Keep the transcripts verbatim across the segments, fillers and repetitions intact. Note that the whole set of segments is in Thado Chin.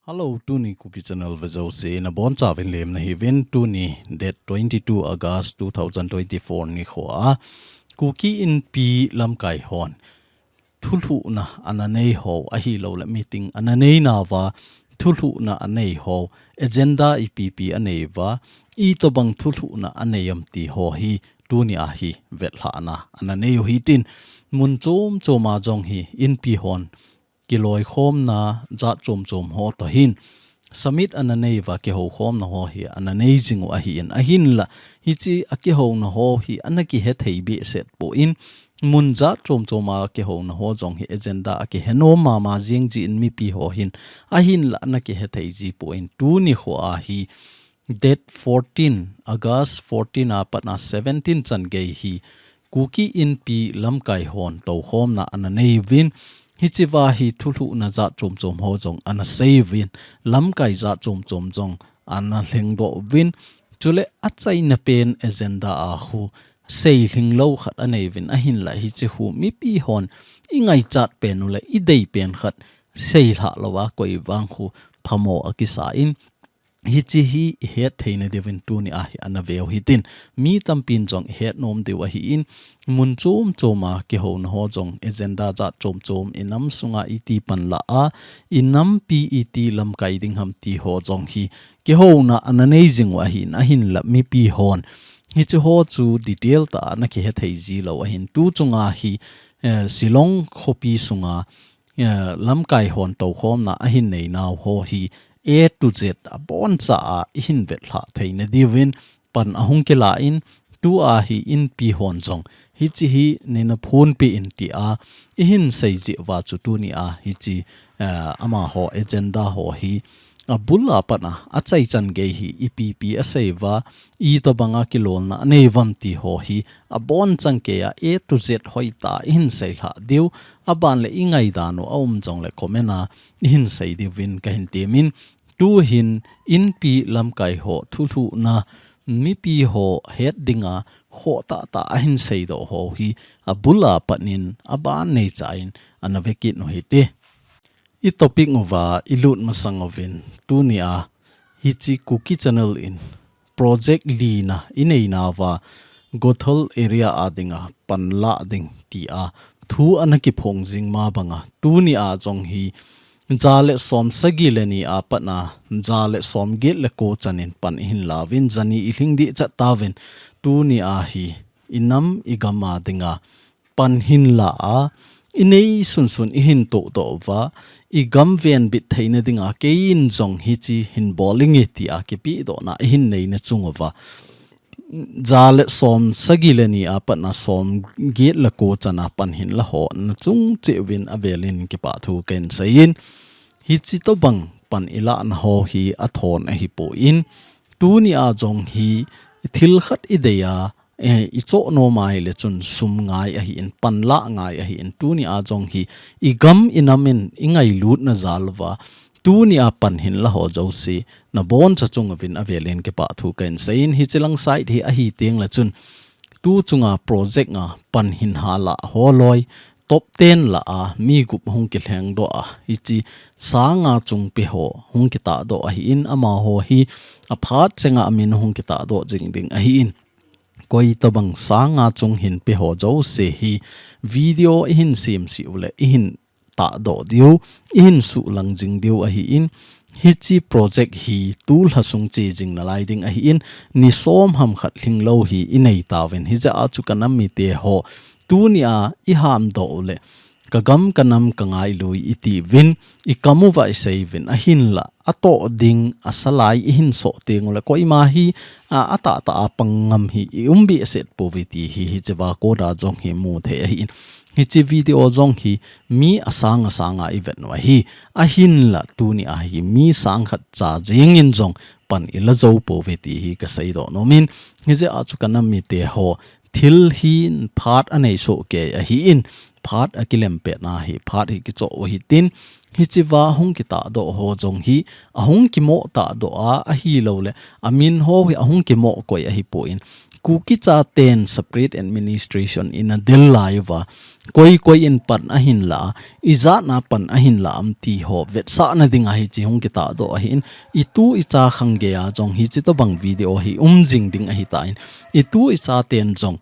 Hello, tuni Kuki Channel vejouse nabonchauvin lemna hiuvin. Tuni date twenty-two August two thousand twenty-four nikhoa Kuki Inpi lamkai hon thulhuhna ana neiho ahilouleh meeting ana neinauva thulhuhna aneiho, agenda ipipi aneiuva, itobang thulhuhna anei am tiho hi tunia hi vetlhahna ana neiu hitin, mun chom choma jong hi Inpi hon kiloikhomna jat chom chom ho toh hin summit ana neiuva kihoukhomna ho hi ana nei jingu ahin, ahinla hiche akihouna ho hi ana kihethei behseh poi. Mun jat chom choma kihouna ho jong hi agenda akihenom mama jing jin mipi ho hin, ahinla ana kihethei ji poi. Tuni khoa hi date fourteen, August fourteen a patna seventeen chan gei hi Kuki Inpi lamkai hon toukhomna ana neiuvin, hichea hi thulhuhna jat chom chom ho jong ana seiuvin, lamkai jat chom chom jong ana lhengdoh uvin, chule achaina pen agenda a khu seilhing lou khat aneiuvin, ahinla hiche khu mipi hon ingaichat pen uleh idei pen khat seilhah louva koi vang khu phamo akisa in, hiche hi ihet theina diuvin tunia hi ana veu hitin, mi tampin jong ihet nom diu ahin, mun chom choma kihouna ho jong agenda jat chom chom, inam sunga iti panla a, inampi iti lamkai ding ham tiho jong hi kihouna ana nei jingu ahin, ahinla mipi hon hiche ho chu detail tah a ana kihethei ji lou ahin, tu chunga hi, eh, Shillong khopi sunga, eh, lamkai hon toukhomna ahin neinau ho hi A to Z aboncha a ihin vetlhah theina diuvin pan ahung kila in, tua hi Inpi hon jong hiche hi neina phonpeh in tia ihin sei jeh uva chu tunia hiche, eh, amaho agenda ho hi abul a patna achaichan gei hi ipipi aseiuva, itobanga kilolna aneiuvam tiho hi abonchan keija A to Z hoitah a ihin seilhah diu, aban le ingaidan u aum jongle comment a ihin sei diuvin kahin temin, tuhin Inpi lamkai ho thulhuhna mipi ho het dinga khoh tahtah ahin seidoh ho hi abul a patnin aban neicha in ana vekit u hite. I topic uva ilut masang uvin tunia hiche Kuki Channel in project lina ineinauva Gothal area a dinga panlah ding tia thu ana kiphong jing ma banga tunia jong hi ja le som sagi le ni a patna ja le som get le ko chanin pan ihin lauvin, jani ilhing dih chat tauvin, tunia hi inam igam a dinga pan hinla a, inei sunsun ihin tohdoh uva, igam venbit theina dinga keiin jong hiche hin bol inge tia kipehdohna ihin neina chung uva, ja le som sagi le ni a patna som get le ko chana pan hinla ho nachung cheh uvin avelin kipah thu kahin seiyin, hiche tobang pan ilahna ho hi athon ahipoi, tunia jong hi thil khat idei a, eh, ichoh nom ahile chun sum ngai ahin, panlah ngai ahin, tunia jong hi igam inam in ingailutna jal uva, tunia pan hinla ho jouse naboncha chung uvin avelin kipah thu kahin seiyin, hiche lang side hi ahi tengle chun tu chunga project a pan hinha lah ho loi top ten lah a mi gup hung kilhengdoh a, hiche sanga chung pe ho hung kitahdoh ahin, amaho hi aphat chenga amin hung kitahdoh jing ding ahin, koi tobang sanga chung hin pe ho jouse hi video ihin semseh uleh ihin tahdoh diu, ihin suhlang jing diu ahin, hiche project hi tulha sung che jing nalai ding ahin, ni som ham khat lhinglou hi inei tauvin, hijeh a chu kanam mite ho tunia ihamdoh uleh kagam kanam kangailui itiuvin, ikam uva iseiuvin, ahinla atoh ding asalai ihin soh tenguleh koima hi, a, atahtah a pang ngam hi ium behseh pouve ti hi hichea koda jong hi mu thei ahin, hiche video jong hi mi asang asanga ivet u ahi, ahinla tunia hi mi sang khat cha jengin jong pan ila jou pouve ti hi kaseidoh nomin, hijeh a chu kanam mite ho thil hi phat anei soh kei ahin, phat akilem petna hi phat hi kichoh u hitin, hichea hung kitahdoh ho jong hi ahung kimoh tahdoh a, ahilouleh amin ho hi ahung kimoh koi ahipoi, Kuki chaten separate administration in adel lai uva, koi koi in pan ahin la, ijat na pan ahin la am ti ho vetsahna dinga hiche hung kitahdoh ahin, itu icha khang geiya jong hiche tobang video hi um jing ding ahitan, itu ichaten jong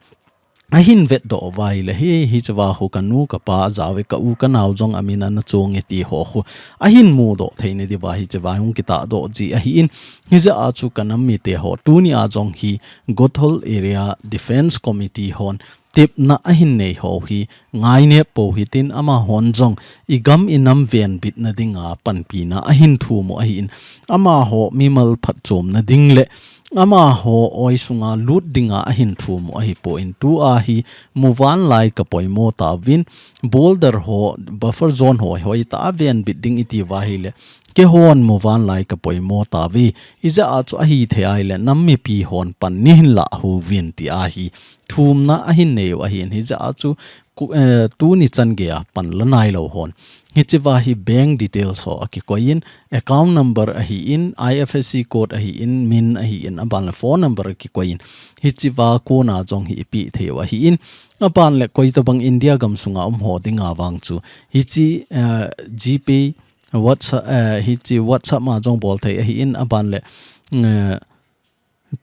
ahin vetdoh uva ahile hi, hicheva ho kanu kapa ajao e, ka u kanao jong amin ana chong e ti ho khu ahin mudoh theina diuva hicheva hung kitahdoh ji ahin, hijeh a chu kanam mite ho tunia jong hi Gothol Area Defence Committee hon tepna ahin nei ho hi ngainep pou hitin, amahon jong igam inam venbitna dinga panpina ahin thum u ahin, amaho mimal phatchomna ding le amaho oi sunga lut dinga ahin thum u ahipon, tua hi muvanlai kapoimo tauvin, border ho, buffer zone ho hoitah a venbit ding iti uva ahile, keihon muvanlai kapoimo tauve, ijeh a chu ahithei ahile nam mipi hon pan neihin lah uvin ti ahi thumna ahin nei u ahin, hijeh a chu ku-, eh, tuni chan geiya pan la nailou hon hicheva hi bank details ho akikoi in, account number ahin, I F S C code ahin, min ahin, aban le phone number akikoi in, hicheva kona jong hi ipeh thei u ahin, aban le koi tobang India gam sunga um ho dinga vang chu hiche, eh, GPay, WhatsApp, eh, hiche WhatsApp ma jong bol thei ahin, aban le, eh,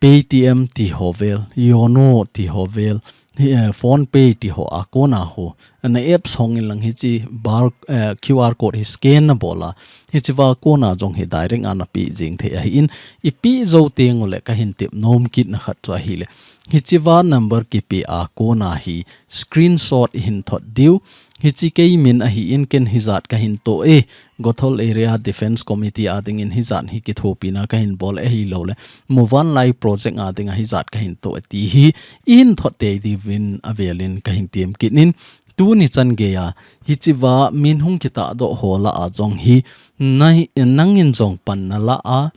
Paytm ti ho vel, Yono ti ho vel, hi, eh, PhonePe ti ho a kona ho, na apps hong in lang hiche bar, eh, Q R code hi scan na bol a, hicheva kona jong hi direct a napeh jing thei ahin, ipeh jou teng ule kahin tep nom kitna khat chu ahile, hicheva number kipeh a kona hi screenshot ihin thot diu, hiche kei min ahin, ken hijat kahin toh e, Gothol Area Defence Committee a dingin hijat hi kithopina kahin bol e, ahilouleh muvanlai project a dinga hijat kahin toh e ti hi ihin thot tei diuvin avelin kahin tem kit in, tuni chan geiya hicheva min hung kitahdoh ho lah a jong hi nai-, nangin jong pan nala a,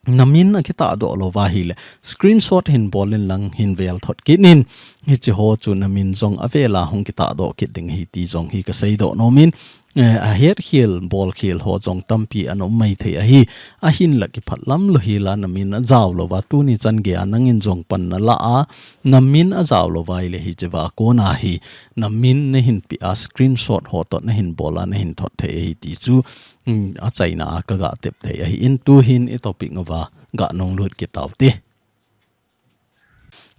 namin akitahdoh lou uva ahile, screenshot hin bol in lang hin vel thot kit in, hiche ho chu namin jong avela hung kitahdoh kit ding ahi ti jong hi kaseidoh nom in, eh, ahet khel, bol khel ho jong tampi ana um mai thei ahi, ahinlah kiphat lam lou hela namin ajao lou uva, tuni chan geiya nangin jong pan nala a, namin ajao lou uva ahile hicheva kona hi, namin nahin peh a screenshot ho toh nahin bol a nahin thot thei ahi ti chu, um, achaina a kaga tep thei ahin, tuhin i topic uva ga nunglut kit taute.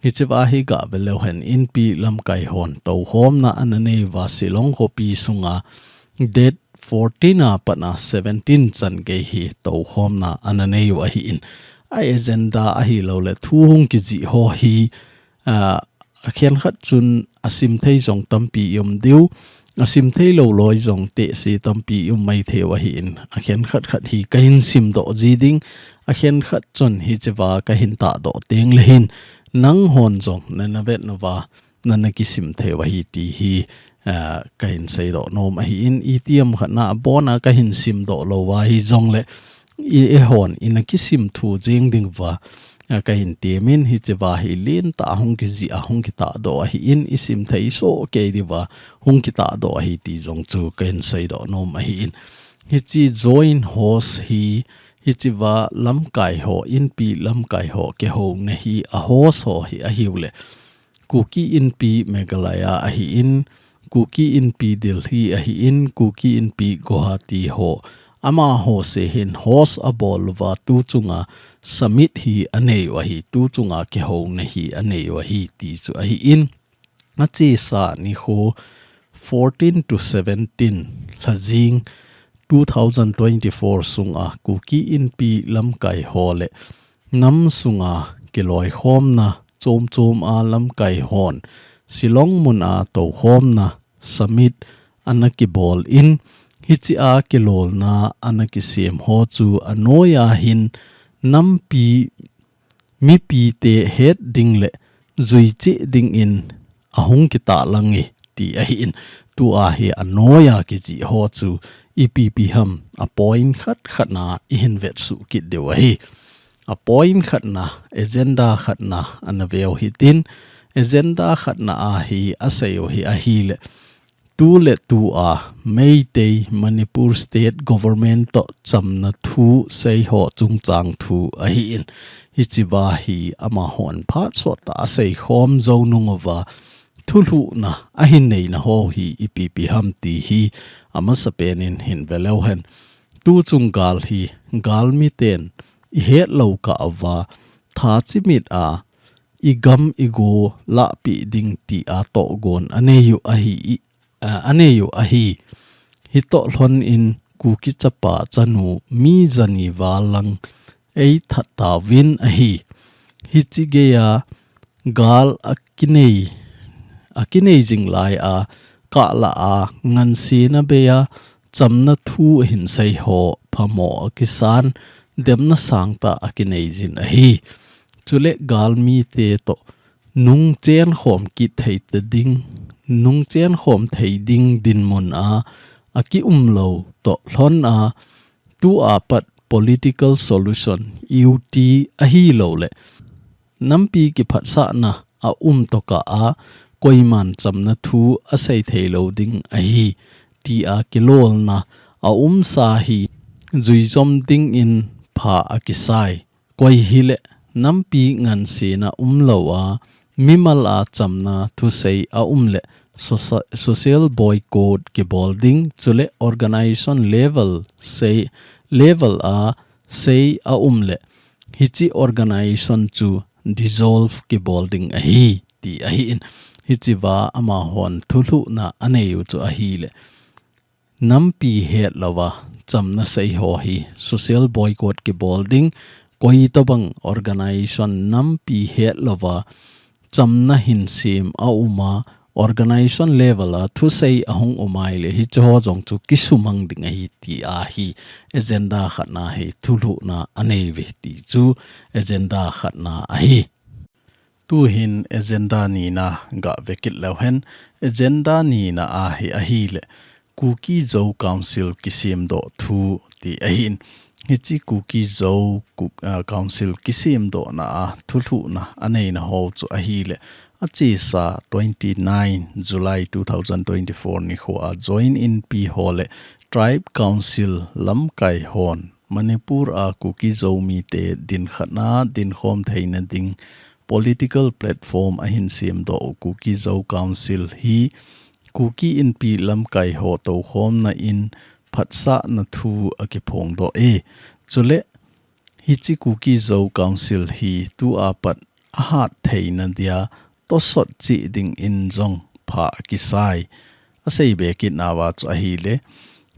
Hicheva hi ga ve leu hen, Inpi lamkai hon toukhomna ana nei uva Shillong khopi sunga date fourteen a pat a seventeen chan gei hi toukhomna ana nei u ahin. A agenda ahilouleh thu hung kijih ho hi, ah, akhen khat chun asim thei jong tampi i um diu, asim thei lou loi jong tehse tampi i um mai thei u ahin, akhen khat khat hi kahin simdoh ji ding, akhen khat chun hicheva kahin tahdoh teng le hin, nanghon jong nana vet uva, nana kisim thei u ahi ti hi, ah, kahin seidoh nom ahin, itiham khat na abon a kahin simdoh lou uva hijongle, i, eihon ina kisim thu jing ding uva, ah, kahin temin hicheva hi lentah a hung kijih a hung kitahdoh ahin, isim thei soh kei diuva hung kitahdoh ahi ti jong chu kahin seidoh nom ahin. Hiche joint host hi, hicheva lamkai ho, Inpi lamkai ho kihouna hi a host ho hi ahiuleh, Kuki Inpi Meghalaya ahin, Kuki Inpi Delhi ahin, Kuki Inpi Guwahati ho, amaho se hin host abol uva tu chunga summit hi anei u ahi, tu chunga kihouna hi anei u ahi ti chu ahin, achesa nikho fourteen to seventeen lhajing two thousand twenty-four sunga Kuki Inpi lamkai ho le nam sunga kiloikhomna chom chom a lamkai hon Shillong mun a toukhomna summit ana kibol in, hiche a kilolna ana kisem ho chu anoiya hin nampi mipite het ding le jui cheh dingin ahung kitahlang e ti ahin, tua hi anoiya kijih ho chu ipi ipi ham a point khat khat na ihin vetsuh kit diu ahi. A point khat na, agenda khat na ana veu hitin, agenda khat na a hi asei u hi ahile, Tu le tu a Meitei Manipur State Government toh chamna thu sei ho chungchang thu ahi in. Hichiva hi amahon phat sot a asei khom jou nung uva thulhuhna ahin neina ho hi ipi ipi ham ti hi amasa pen in hin ve leu hen. Tu chung gal hi galmi ten ihet lou kah uva tha chimit a igam igo lahpeh ding ti a tohgon anei u ahi i, a, anei u ahi. Hitoh lhon in Kuki chapa chanu mi jani val lang eithat tauvin ahi. Hichi geiya gal akinei, akinei jing lai a, kah lah a, ngansena bei a, chamna thu ahin sei ho phamo akisan, demna sangtah akinei jin ahi. Chule galmite toh nungchen khom kit thei ta ding, nungchen khom thei ding dinmun a, akium lou toh lhon a, tu a pat political solution, U T, ahilou le nampi kiphatsahna aum tokah a, koiman chamna thu asei thei lou ding ahi, ti a kilolna aumsa hi juijom ding in pha akisai. Koi hile nampi ngansena umlou a, mimal a chamna thusei aum le sosa-, social boycott kibol ding, chule organization level sei, level a sei aum le hichi organization chu dissolve kibol ding ahi ti ahi in. Hichiva amahon thulhuhna anei u chu ahile nampi het louva chamna sei ho hi social boycott kibol ding, koi tobang organization nampi het louva chamna hin sem aum a, organization level a thusei ahung um a ahile hichi ho jong chu kisumang ding ahi ti a hi agenda khatna hi thulhuhna anei uve ti chu agenda khatna ahi. Tuhin agenda nina gah ve kit leu hen, agenda nina a hi ahile Kuki Zo Council kisemdoh thu ti ahi in. Hichi Kuki Zo Ku-, ah, Council kisemdohna a thulhuhna aneina ho chu ahile achesa twenty nine July two thousand twenty four nikho a Joint Inpi ho le Tribe Council lamkai hon Manipur a Kuki Zo mite dinkhatna dinkhom theina ding political platform ahin semdoh u Kuki Zo Council hi Kuki Inpi lamkai ho toukhomna in phatsahna thu akiphongdoh e. Chule hichi Kuki Zo Council hi tu a pat ahat theina dia tosot cheh ding in jong pha akisai. Asei be kit nauva chu ahile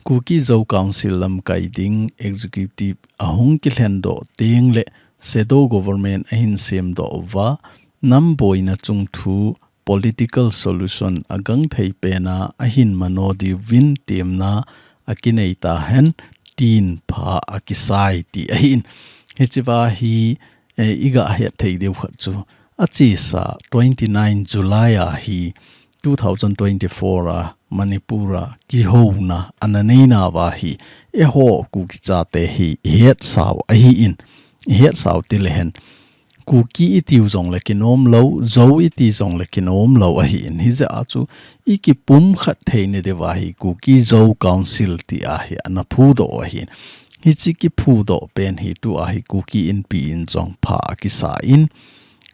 Kuki Zo Council lamkai ding executive ahung kilhendoh teng le shadow government ahin semdoh uva nam boina chung thu political solution agangthei pena ahin mano diuvin temna akinei tahen tin pha akisai ti ahi in. Hichiva hi, eh, igah het thei diu khat chu achesa twenty nine July a hi two thousand twenty four a Manipur a kihouna ana neinauva hi eiho Kuki chate hi ihet sau ahi in, ihet sau ti le hen Kuki itiu jong le kinom lou, Zo iti jong le kinom lou ahi in. Hijeh a chu ikipumkhat theina diuva hi Kuki Zo Council ti a hi ana phudoh u ahi in. Hichi kiphudoh pen hi tu a hi Kuki Inpi in jong pha akisa in.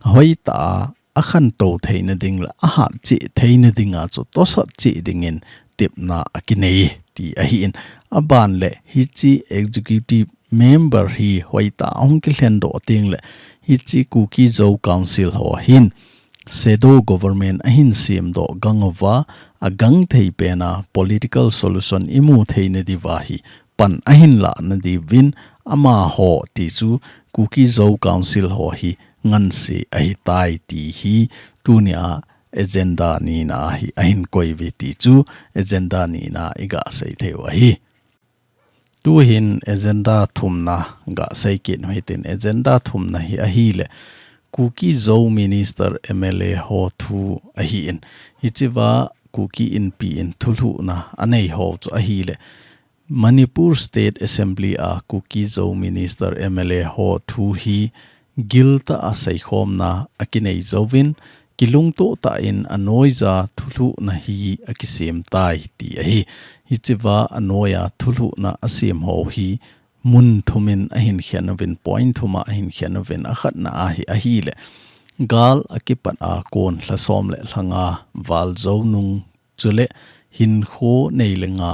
Hoitah a akhantou theina ding le ahat cheh theina dinga chu tosot cheh dingin tepna akinei ti ahi in. Aban le hichi executive member hi hoitah a hung kilhendoh teng le hichi Kuki Zo Council ho hin shadow government ahin semdoh gang uva agangthei pena political solution imu theina diuva hi pan ahin lahna diuvin amaho ti chu Kuki Zo Council ho hi ngansi ahitai ti hi tunia agenda nina a hi ahin koi uve ti chu agenda nina igah sei thei u ahi. Tuhin agenda thumna gah sei kit u hitin agenda thumna hi ahile Kuki Zo Minister M L A ho thu ahi in. Hichiva Kuki Inpi in thulhuhna anei ho chu ahile Manipur State Assembly a Kuki Zo Minister M L A ho thu hi giltah a seikhomna akinei jouvin kilungtoh tah in anoija thu thulhuhna hi akisem tai ti ahi. Hichea anoiya thulhuhna asem ho hi mun thumin ahin khen uvin, point thuma ahin khen uvin, akhatna ahi, ahile gal akipat a kon lha som le lha nga val jou nung chule hinkho nei le nga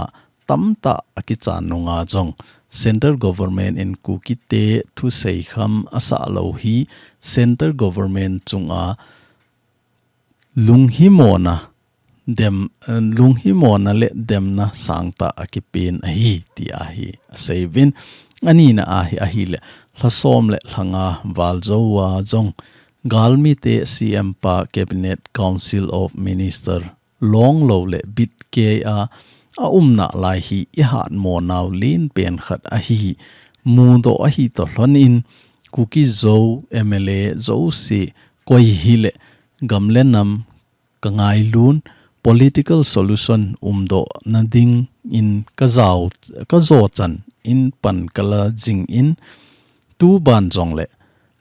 tamtah akichan nunga jong Central Government in Kukite thusei kham asah lou hi Central Government chunga lunghimona dem, lunghimona le demna sangtah akipen ahi ti ahi asei uvin. Anina ahi, ahile lha som le lha nga val jou a jong galmite C M pa Cabinet Council of Minister long lou le bit kei a aumna lai hi ihat mo nau len pen khat ahi. Mudoh ahi toh lhon in Kuki Zo M L A jouse koi hile gam le nam ka ngailun, political solution umdoh na dingin ka jao, ka jo chan in pan ka la jing in, tu ban jong le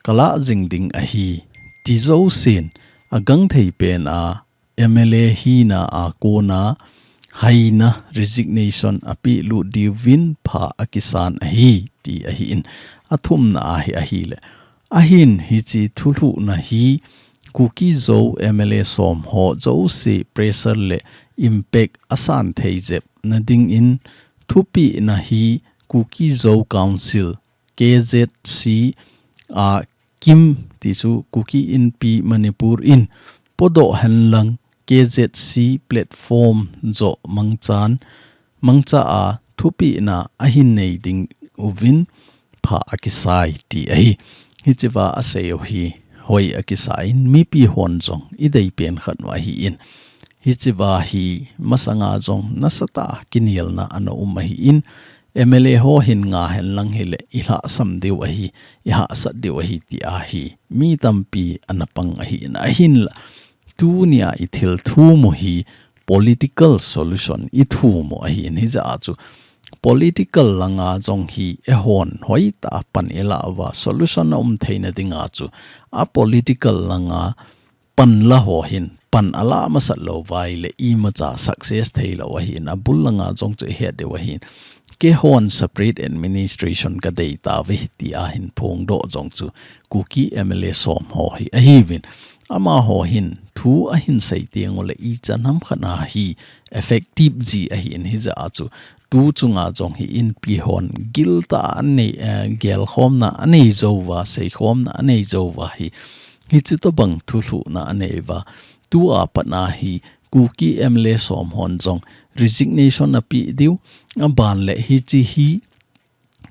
ka la jing ding ahi ti jousen agangthei pen a M L A hina a kona haina resignation apeh lut diuvin pha akisan ahi ti ahi in, athumna ahi, ahile ahin hiche thulhuhna hi Kuki Zo M L A som ho jouse pressure le impact asan thei jep na dingin thupehna hi Kuki Zo Council K Z C a kim ti chu Kuki Inpi Manipur in podoh henlang K Z C platform jo mangchan mangcha a thupehna ahin nei ding uvin pha akisai ti ahi. Hichea asei u hi hoi akisai in mipi hon jong idei pen khat u ahi in. Hichea hi masanga jong nasatah a kinelna ana um ahi in. M L A ho hin nga henlang hile ilhahsam diu ahi, ihahsat diu ahi ti ahi. Mi tampi ana pang ahi in ahinla. Tunia ithil thum u hi political solution ithum u ahi in hijeh a chu political langa jong hi eihon hoitah a pan ilah uva solution aum theina dinga chu a political langa pan la ho hin pan ala masat lou uva ahile imacha success thei lou ahi in abul langa jong chu ihet diu ahi in. Keihon separate administration kadei tauve ti ahin phongdoh jong chu Kuki M L A som ho hi ahiuvin. Amaho hin thu ahin sei teng ule ichan ham khat a hi effective ji ahi in hijeh a chu tu chunga jong hi Inpi hon giltah a anei, eh, gelkhomna anei jou uva, seikhomna anei jou uva hi. Hiche tobang thulhuhna anei uva. Tua pat a hi Kuki M L A som hon jong resignation apeh diu, aban le hiche hi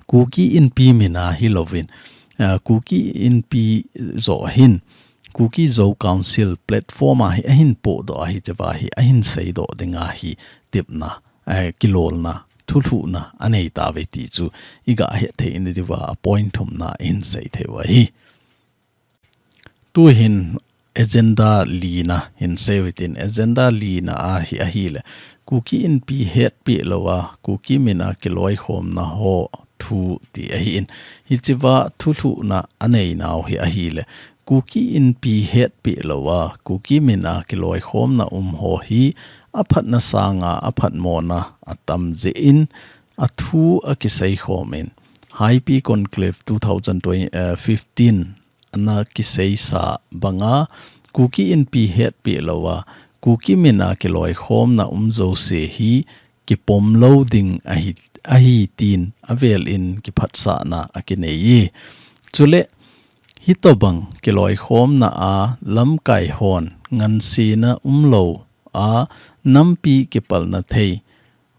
Kuki Inpi min a hilouvin, ah, Kuki Inpi jo hin, Kuki Zo Council platform a hi ahin podoh ahi, hichea hi ahin seidoh ding ahi tepna, eh, kilolna, thulhuhna anei tauve ti chu iga het thei na diuva a point thumna ihin sei thei u ahi. Tuhin agenda lina hin sei u hitin, agenda lina ahi, ahile Kuki Inpi hetpeh louva Kuki min a kiloikhomna ho thu ti ahi in. Hichea thulhuhna anei nau hi ahile Kuki Inpi hetpeh louva Kuki min a kiloikhomna um ho hi aphatna sanga aphatmona atam jeh in athu akiseikhom in. High P Conclave two thousand fifteen ana kiseisa banga Kuki Inpi hetpeh louva Kuki min a kiloikhomna um jouse hi kipom lou ding ahi, ahi tin avel in kiphatsahna akinei e. Chule hitobang kiloikhomna a lamkai hon ngansena umlou a nampi kipalna thei,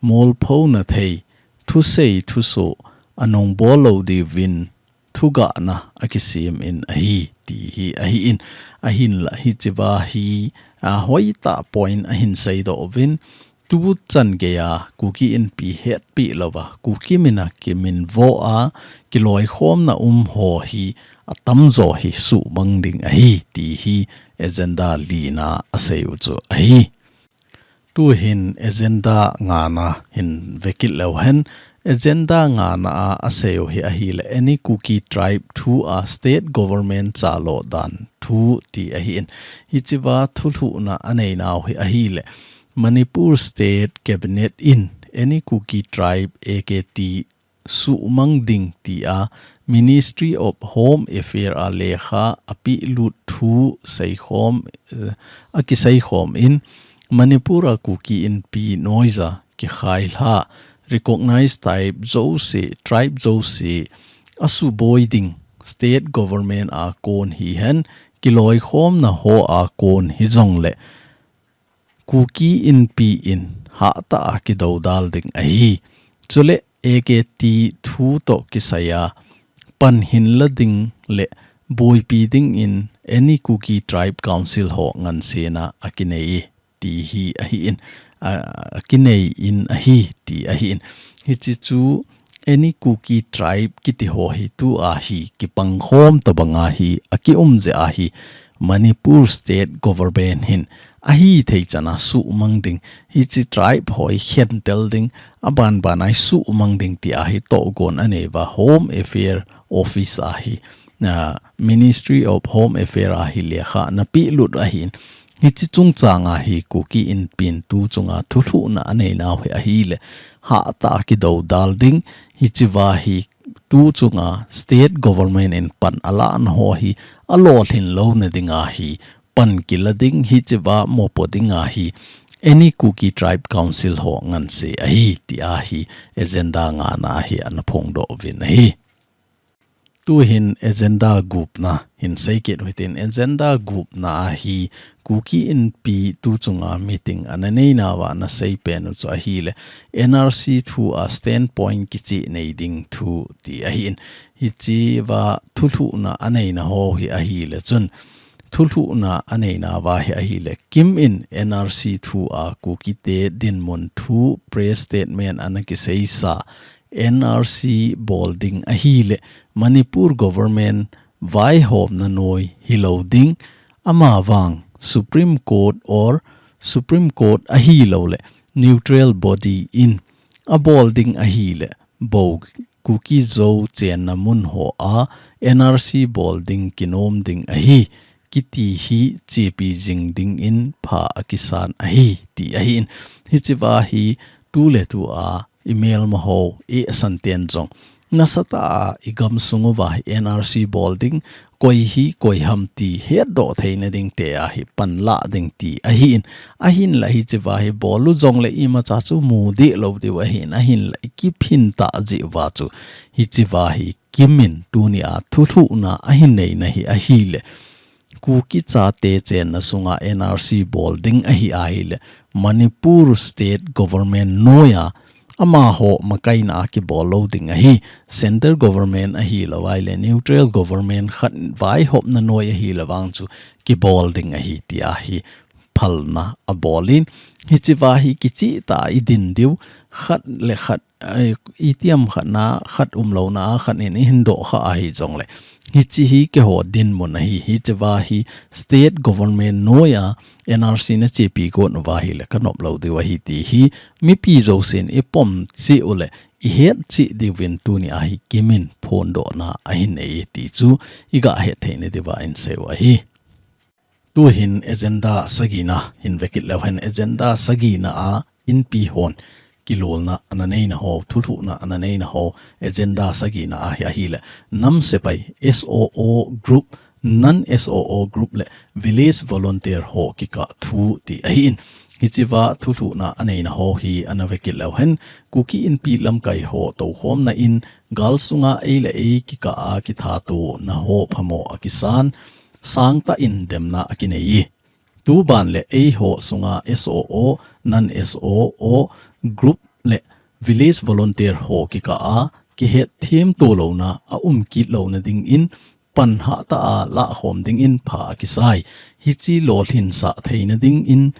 molphona thei, thusei thusoh anung bol lou diuvin thugahna akisem in ahi, ti hi ahi in, ahinla hichea hi, a, hoitah point ahin seidoh uvin, tuchan geiya Kuki Inpi hetpeh louva Kuki min a kiminvo a kiloikhomna um ho hi atamjo hi suhmang ding ahi, ti hi agenda lina asei u chu ahi. Tuhin agenda ngana hin vekit leu hen, Agenda ngana a aseiu hi ahile, any Kuki tribe thu a state government chalo dan thu ti ahin. Hichiva thulhuhna aneinau hi ahile, Manipur State Cabinet in any Kuki tribe A K T suhmang ding tia Ministry of Home Affair a lekha apehlut thu seikhom, eh, akiseikhom in Manipur a Kuki Inpi noiya kikhailha recognize tribe jouse, tribe jouse asuboi ding state government a kon hihen kiloikhomna ho a kon hijongle Kuki Inpi in hahtah a kidoudal ding ahi. Chule A K T thu toh kisaiya pan hinla ding le boipi dingin any Kuki Tribe Council ho ngansena akinei ti hi ahin, a, akinei in ahi ti ahin. Hichi chu any Kuki tribe kiti ho hi tua hi kipangkhom tabanga hi akium jeh ahi Manipur State Government hin ahithei chana suhmang ding, hichi tribe ho hi khentel ding, abanbana hi suhmang ding tia hi tohgon aneiva Home Affair Office a hi, a, Ministry of Home Affair a hi lekha ana pehlut ahin. Hichi chungchanga hi Kuki Inpin tu chunga thulhuhna aneinau hi ahile, hahtah a kidoudal ding, hichiva hi tu chunga state government in pan alahna ho hi alolhin louna dinga hi pan kila ding, hichiva mopo dinga hi any Kuki Tribe Council ho nganse ahi tia hi agenda ngana hi ana phongdoh uvin ahi. Tuhin agenda gupna hin seikit uhitin, agenda gupna a hi Kuki Inpi tu chunga meeting ana neinauva ana seipenu chu ahile, N R C thu a standpoint kicheh nei ding thu ti ahin. Hichiva thulhuhna aneina ho hi ahile chun, thulhuhna aneinauva hi ahile, KIM in N R C thu a Kukite dinmun thu press statement ana kiseisa, N R C bol ding ahile, Manipur government vaihomna noi hilou ding, amavang Supreme Court or Supreme Court ahilouleh neutral body in abol ding ahile, bou Kuki Zo chenna mun ho a N R C bol ding kinom ding ahi, kiti hi chepi jing dingin pha akisan ahi, ti ahin. Hichiva hi tuletu a imelma ho, isanten jong nasatah a igam sung uva hi N R C bol ding, koi hi koi ham ti hetdoh theina ding te a hi panla ding ti ahin. Ahinla hichiva hi bol u jongle imacha chu mu deh lou diu ahin. Ahinla ikiphin tah jeh uva chu hichiva hi KIM in tunia thulhuhna ahin neina hi ahile, Kuki chate chenna sunga N R C bol ding ahi ahile, Manipur State Government noiya amaho makaina a kibol lou ding ahi, Central Government ahilou ahile, neutral government khat vaihopna noi ahile vang chu kibol ding ahi, tia hi phalna abolin. Hichiva hi kicheh tah a idin diu, khat le khat, ai, itiham khatna, khat umlouna a khat in ihin dohkha ahi jongle, hichi hi keiho dinmun ahi, hichiva hi state government noiya N R C nachepi got uva ahile kanop lou diu ahi ti hi mipi jousen ipom cheh uleh ihet cheh diuvin tunia hi KIM in phondohna ahin nei ti chu igah het theina diuva inseiu ahi. Tuhin agenda sagina hin vekit leuhen, agenda sagina a Inpi hon kilolna ana neina ho, thulhuhna ana neina ho, agenda sagina a hi ahile, nam sepai S O O group, non S O O group le village volunteer ho kikah thu ti ahin. Hichiva thulhuhna aneina ho hi ana vekit leuhen, Kuki Inpi lamkai ho toukhomna in gal sunga ei le ei kikah a kithatona ho phamo akisan, sangtah in demna akinei. Tuban le eiho sunga S O O, non S O O group le village volunteer ho kikah a kihetthem to louna aum kit louna dingin pan hahtah a lahkhom dingin pha akisai. Hichi lolhinsah theina dingin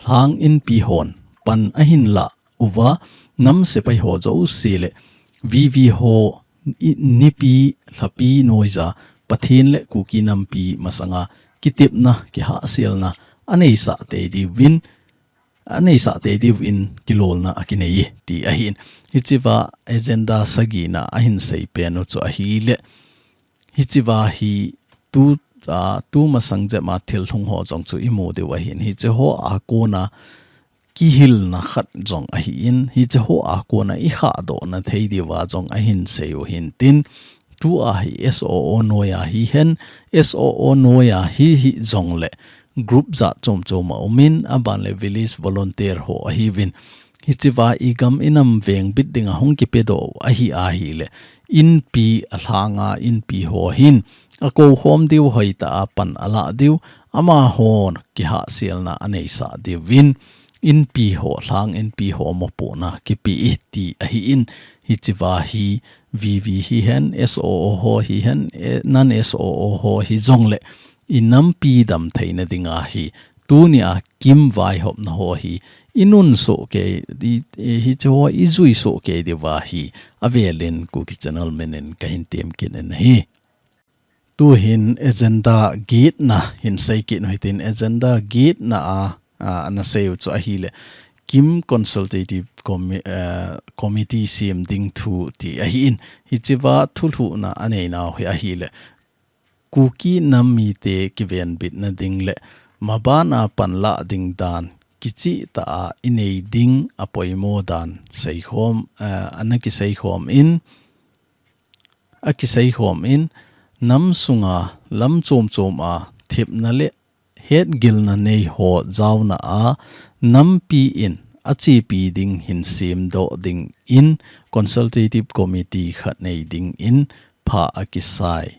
Lhang Inpi hon pan ahin lah uva, nam sepai ho jouse le V V ho i-, nipi lhapi noiya Pathen le Kuki nampi masanga kitepna, kihahselna aneisah tei diuvin, aneisah tei diuvin kilolna akinei e ti ahin. Hichea agenda sagina ahin seipen u chu ahile, hichea hi tu, a, tu masang jep a thil hung ho jong chu imu diu ahin. Hiche ho a kona kihilna khat jong ahin, hiche ho a kona ikhahdohna thei diuva jong ahin sei u hintin, tua hi S O O noiya hihen, S O O noiya hi hijongle group jat chom chom aumin, aban le village volunteer ho ahiuvin. Hichea igam inam vengbit dinga hung kipedoh u ahi ahile, inpi alhanga inpi ho hin akou khom diu, hoitah a pan alah diu, amahon kihahselna aneisah diuvin, inpi ho, lhang inpi ho mopohna kipe e ti ahin. Hichea hi V V hihen, S O O ho hihen, e, non S O O ho hijongle inampi damtheina dinga hi tunia KIM vaihopna ho hi inunsoh kei, i, i, hiche ho ijui soh kei diuva hi avelin Kuki Channel minin kahin temkit in ahi. Tuhin agenda getna hin seikit u hitin, agenda getna a, a, ana sei u chu ahile, KIM Consultative Commi-, eh, Committee sem ding thu ti ahin. Hichea thulhuhna aneinau hi ahile, Kuki nam mite kivenbitna ding le mabana panlah ding dan kichehtah a inei ding apoimo dan seikhom, eh, ana kiseikhom in, akiseikhom in, nam sunga lam chom chom a thepna le hetgilna nei ho jaona a nampi in achepi ding hin semdoh dingin Consultative Committee khat nei dingin pha akisai.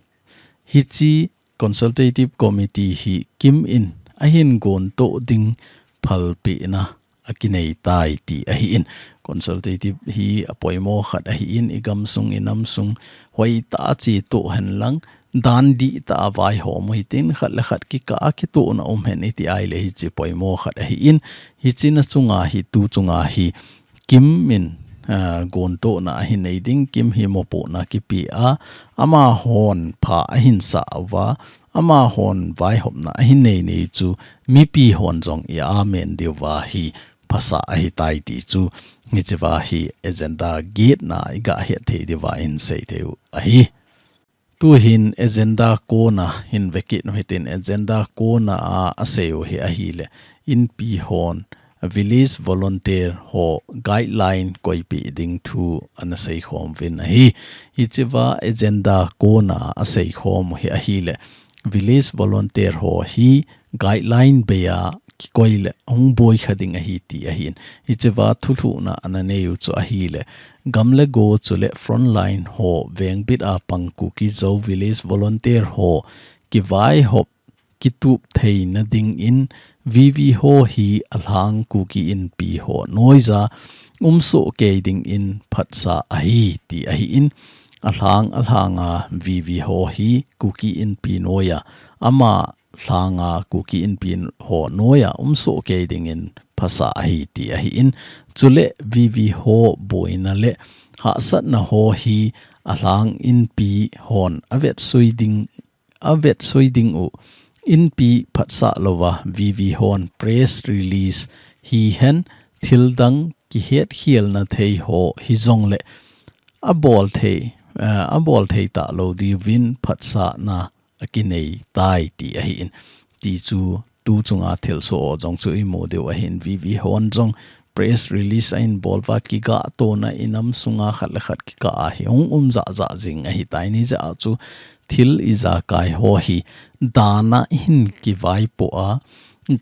Hiche Consultative Committee hi KIM in ahin gontoh ding phalpehna akinei tai ti ahin. Consultative hi apoimo khat ahin, igamsung inamsung hoitah a chetoh henlang, dan dihtah a vaihom u hitin, khat le khat kikah a kitohna um hen iti ahile hiche poimo khat ahin. Hichena chunga hi, tu chunga hi KIM in, ah, gontohna ahin nei ding, KIM hi mopohna kipe a, amahon pha ahin sah uva, amahon vaihopna ahin nei nei chu mipi hon jong i amen diuva hi phasah ahitai ti chu hichea hi agenda getna igah het thei diuva hin sei thei u ahi. Tuhin agenda kona hin vekit u hitin, agenda kona a asei u hi ahile, inpi hon village volunteer ho guideline koipeh ding thu ana seikhom uvin ahi. Hichea agenda kona a aseikhom u hi ahile, village volunteer ho hi guideline bei a kikoi le hung boikha ding ahi ti ahin. Hichea thulhuhna ana nei u chu ahile, gam le go chule frontline ho vengbit a pang Kuki Zo village volunteer ho kivaihop kitup theina dingin V V ho hi alhang Kuki Inpi ho noiya umsoh kei dingin phatsah ahi ti ahin, alhang alhanga V V ho hi Kuki Inpi noiya, ama lhanga Kuki Inpi ho noiya umsoh kei dingin phasah ahi ti ahin, chule V V ho boina le hahsatna ho hi alhang Inpi hon avetsui ding avetsui ding u, Inpi phatsah louva V V hon press release hihen thildang kihetkhelna thei ho hijongle abol thei, eh, abol thei talou diuvin phatsahna akinei tai ti ahin. Ti chu tu chunga thilsoh jong chu imu diu ahin, V V hon jong press release ahin bol uva, kigahtona inam sunga khat le khat kikah a hi hung um jahjah jing ahitai. Nijeh a chu thil ijakai ho hi dan a ihin kivaipoh a,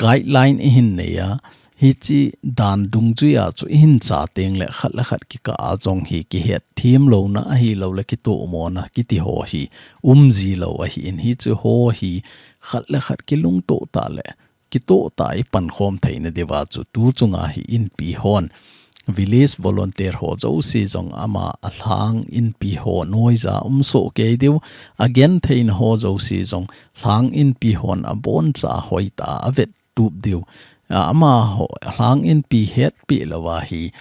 guideline ihin nei a, hiche dan dungjuia chu ihin cha teng le khat le khat kikah a jong hi kihetthem louna ahilou le kitomona kiti ho hi umji lou ahin, hiche ho hi khat le khat kilungtoh tah le kitoh tah a ipankhom theina diuva chu tu chunga hi Inpi hon village volunteer ho jouse jong ama alhang Inpi ho noiya umsoh kei diu, agentheina ho jouse jong lhang Inpi hon aboncha hoitah a avettup diu, a, amaho lhang Inpi hetpeh louva hi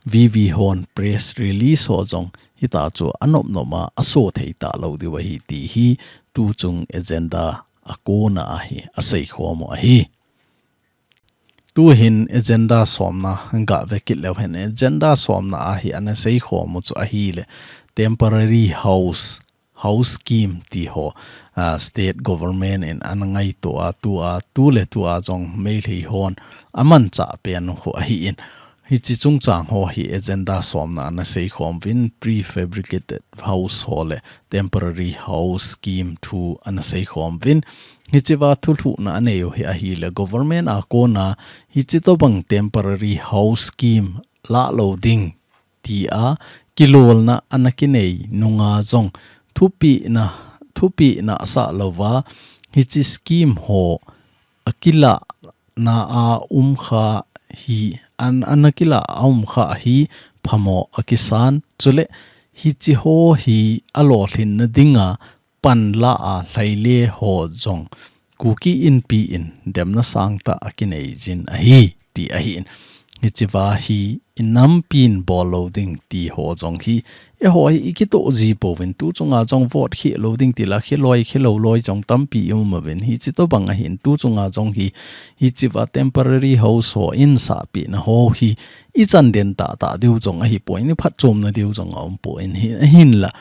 V V hon press release ho jong hitia chu anop nop a aso thei talou diu ahi ti hi tu chung agenda akona a hi aseikhom u ahi. Tuhin agenda somna gah vekit leu hen, agenda somna ahi ana seikhom u chu ahile temporary house, house scheme ti ho, ah, state government in ana ngaito a, tua, tu le tua jong Meitei hon amanchah pen u ho ahi in. Hichi chungchang ho hi agenda somna ana seikhom uvin, prefabricated house ho le temporary house scheme thu ana seikhom uvin. Hichiva thulhuhna anei u hi ahile government a kona hichi tobang temporary house scheme lah lou ding tia kilolna ana kinei nunga jong thupina, thupina asah louva hichi scheme ho akilah na a um kha hi, an, ana kilah a um kha hi phamo akisan. Chule hichi ho hi alolhinna dinga panla a lhaile ho jong Kuki Inpi in demna sangtah akinei jin ahi ti ahi in. Hichiva hi inampin bol lou ding ti ho jong hi, eiho hi ikitoh ji pouvin, tu chunga jong vote khel lou ding tila, khel loi, khel lou loi jong tampi i um uvin. Hichi tobang ahin, tu chunga jong hi, hichiva temporary house ho in sahpehna ho hi ichan den tahtah diu jong ahipoi, iphatchomna diu jong aumpoi, hi, ahinla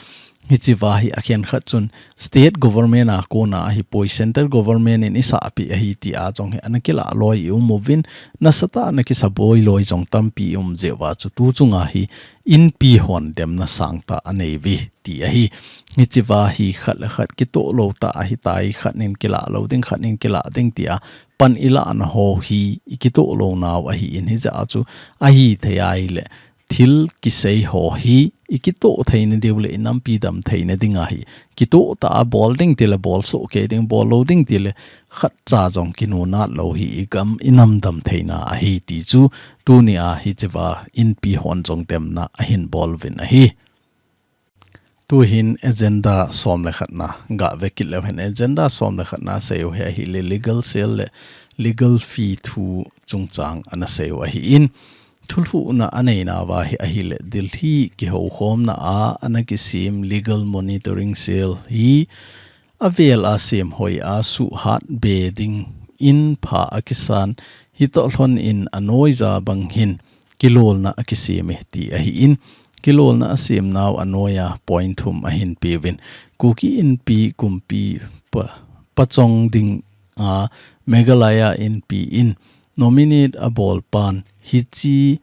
hichiva hi akhenkhat chun state government a kona ahipoi, central government in isahpeh ahi tia jong hi ana kilah loi i um uvin, nasatah a ana kisaboi loi jong tampi i um jeh uva chu tu chunga hi Inpi hon demna sangtah anei uve ti ahi. Hichiva hi khat le khat kitoh lou tah ahitai, khat nin kilah lou ding, khat nin kilah ding tia pan ilahna ho hi ikitoh lou nau ahi in, hijeh a chu ahithei ahile thil kisei ho hi ikitoh theina diu le inampi dam theina dinga hi kitoh tah a bol ding tile bol soh kei ding, bol lou ding tile khatcha jong kinunat lou hi igam inam dam theina ahi ti chu tunia hichiva Inpi hon jong demna ahin bol uvin ahi. Tuhin agenda som le khatna gah vekit leu hen, agenda som le khatna asei u hi ahile legal cell le legal fee thu chungchang ana sei u ahi in, thulhuhna aneinauva hi ahile Delhi kihoukhomna a ana kisem legal monitoring cell hi avel a semhoi a suhhat be ding in pha akisan, hitoh lhon in anoija bang hin kilolna akisem e ti ahi in, kilolna asemnau anoiya point thum ahin peuvin, Kuki Inpi kumpi pa, pachong dinga Meghalaya Inpi in nominate abol pan hichi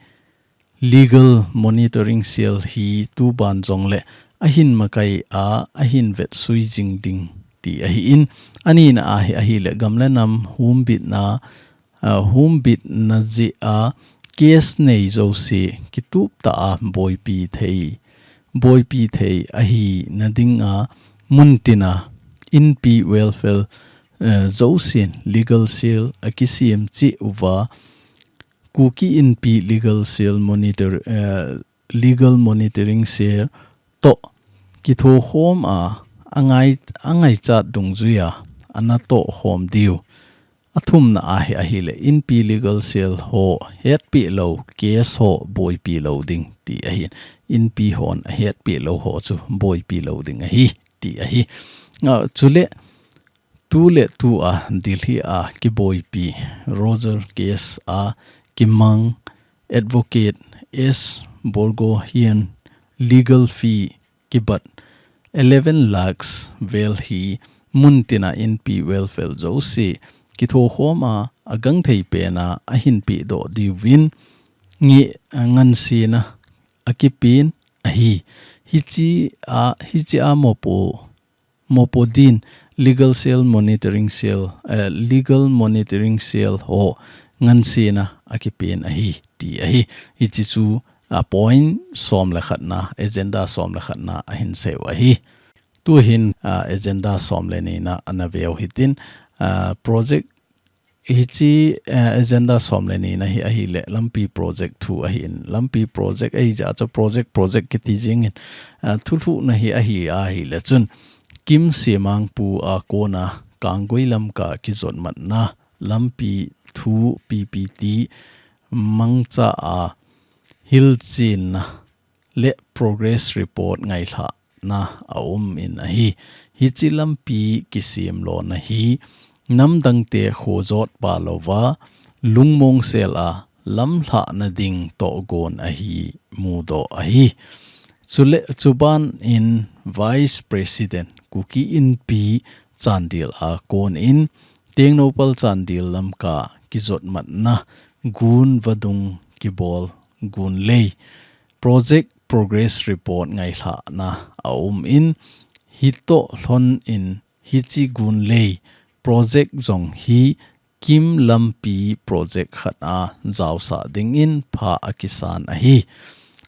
legal monitoring cell hi tuban jongle ahin makai a, ahin vetsui jing ding ti ahi in, anina ahi, ahile gam le nam humbitna, ah, humbitna jeh a case nei jouse kitup tah a boipi thei, boipi thei ahina dinga muntina Inpi welfare, eh, jousen legal cell akisem cheh uva, Kuki Inpi Legal Cell Monitor, eh, Legal Monitoring Cell toh kithokhom a, angai, angaichat dungjuiya ana tohkhom diu. Athumna ahi, ahile Inpi Legal Cell ho hetpeh lou case ho boipi lou ding ti ahi. Inpi hon ahetpeh lou ho chu boipi lou ding ahi ti ahi. Ah, chule tu le tu a Delhi a kiboipi Roger case a kimang advocate S Borgohain legal fee kibat eleven lakhs vel hi muntina Inpi welfare jouse kithokhom a, agangthei pen a ahin pehdoh diuvin nge, ah, ngansena akipen ahi. Hichi a, hichi a mopo mopo din Legal Cell Monitoring Cell, eh, Legal Monitoring Cell ho ngansena akipen ahi ti ahi. Hichi chu, ah, point som le khatna, agenda som le khatna ahin sei u ahi. Tuhin, ah, agenda som le nina ana veu hitin, ah, project Hichi, eh, agenda som le nina hi ahile lampi project thu ahin, lampi project ahijeh a chu project, project kiti jingin, eh, thulhuhna hi ahi, ahile chun Kimse Mangpu a kona Kanggui Lamka kijotmatna lampi thu P P T mangcha a hilchenna le progress report ngailhahna aum in ahi. Hichi lampi kisem lona hi namdangte khojot pa louva lungmong sel a lamlhahna ding togon ahi mudoh ahi. Chule, chuban in Vice President Kuki Inpi Chandel a kon in Tengnoupal Chandel Lamka kijotmatna gun vadung kibol gun lei project progress report ngailhahna a um in hitoh lhon in hichi gun lei project jong hi KIM lampi project khat a jaosah dingin pha akisan ahi.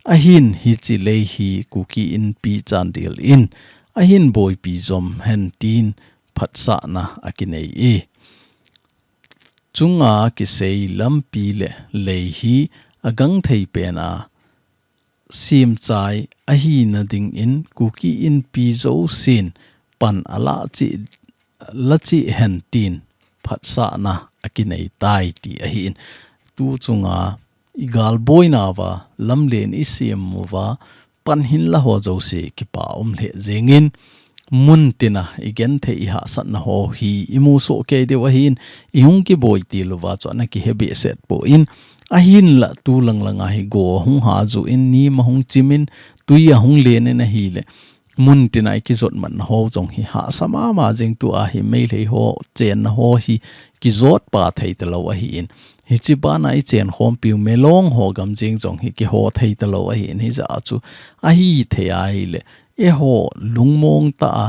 Ahin hichi lei hi Kuki Inpi Chandel in ahin boipi jom hen tin phatsahna akinei e. Chunga kisei lampi le lei hi agangthei pen a simchai ahina dingin Kuki Inpi jousen pan ala chi, la chi hen tin phatsahna akinei tai ti ahin. Tu chunga igalboina uva lamlen isem uva pan hinla ho jouse kipa um lheh jengin mun tina igenthei ihahsatna ho hi imusoh kei diu ahin ihung kiboi til uva chu ana kihe behseh poi. Ahinla tu langlanga hi go hung ha ju in nim ahung chimin tui ahung len in ahile mun tina ikijotmatna ho jong hi hahsa mama jeng tua hi Meitei ho chenna ho hi kijot pa thei talou ahin. Hichi bana ichen khompiu Melong ho gam jeng jong hi kiho thei talou ahin hijeh a chu ahithei ahile eiho lungmong tah a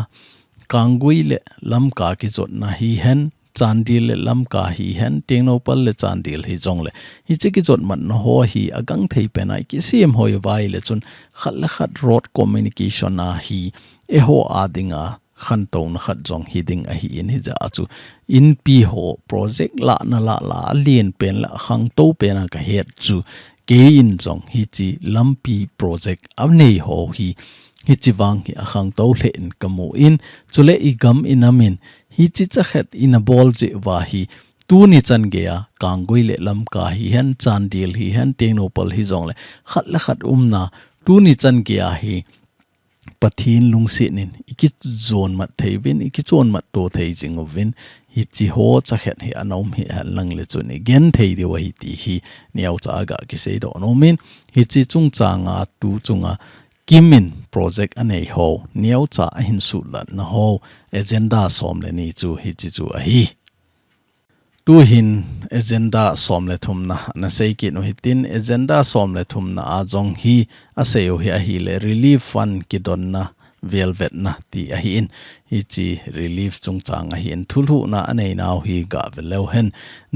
Kanggui le Lamka kijotna hihen Chandel le Lamka hihen, Tengnoupal le Chandel hijongle hichi kijotmatna ho hi agangthei pen a ikisem hoi uva ahile chun khat le khat road communication a hi eiho a dinga khantouna khat jong hi ding ahin hijeh a chu Inpi ho project lahna lah la alen pen le akhangtou pen a kahet chu kei in jong hichi lampi project anei ho hi hichi vang hi akhangtou lheh in kamu in chule igam inam in hichi chakhat ina bol jeh uva hi tuni chan geiya Kanggui le Lamka hihen Chandel hihen Tengnoupal hijongle khat le khat umna tuni chan geiya hi Pathen lungset in ikijon mat thei uvin ikichon mat to thei jing uvin hichi ho chakhat hi ana um hihen lang le chun igenthei diu ahi ti hi neocha a ga kisei doh nom in hichi chungchang a tu chunga KIM in project anei ho neocha ahin sutlatna ho agenda som le ni chu hichi chu ahi. Tuhin agenda som le thumna ana sei kit u hitin agenda som le thumna a jong hi asei u hi ahile relief fund kidonna velvetna ti ahin hichi relief chungchang ahin thulhuhna aneinau hi ga ve leu hen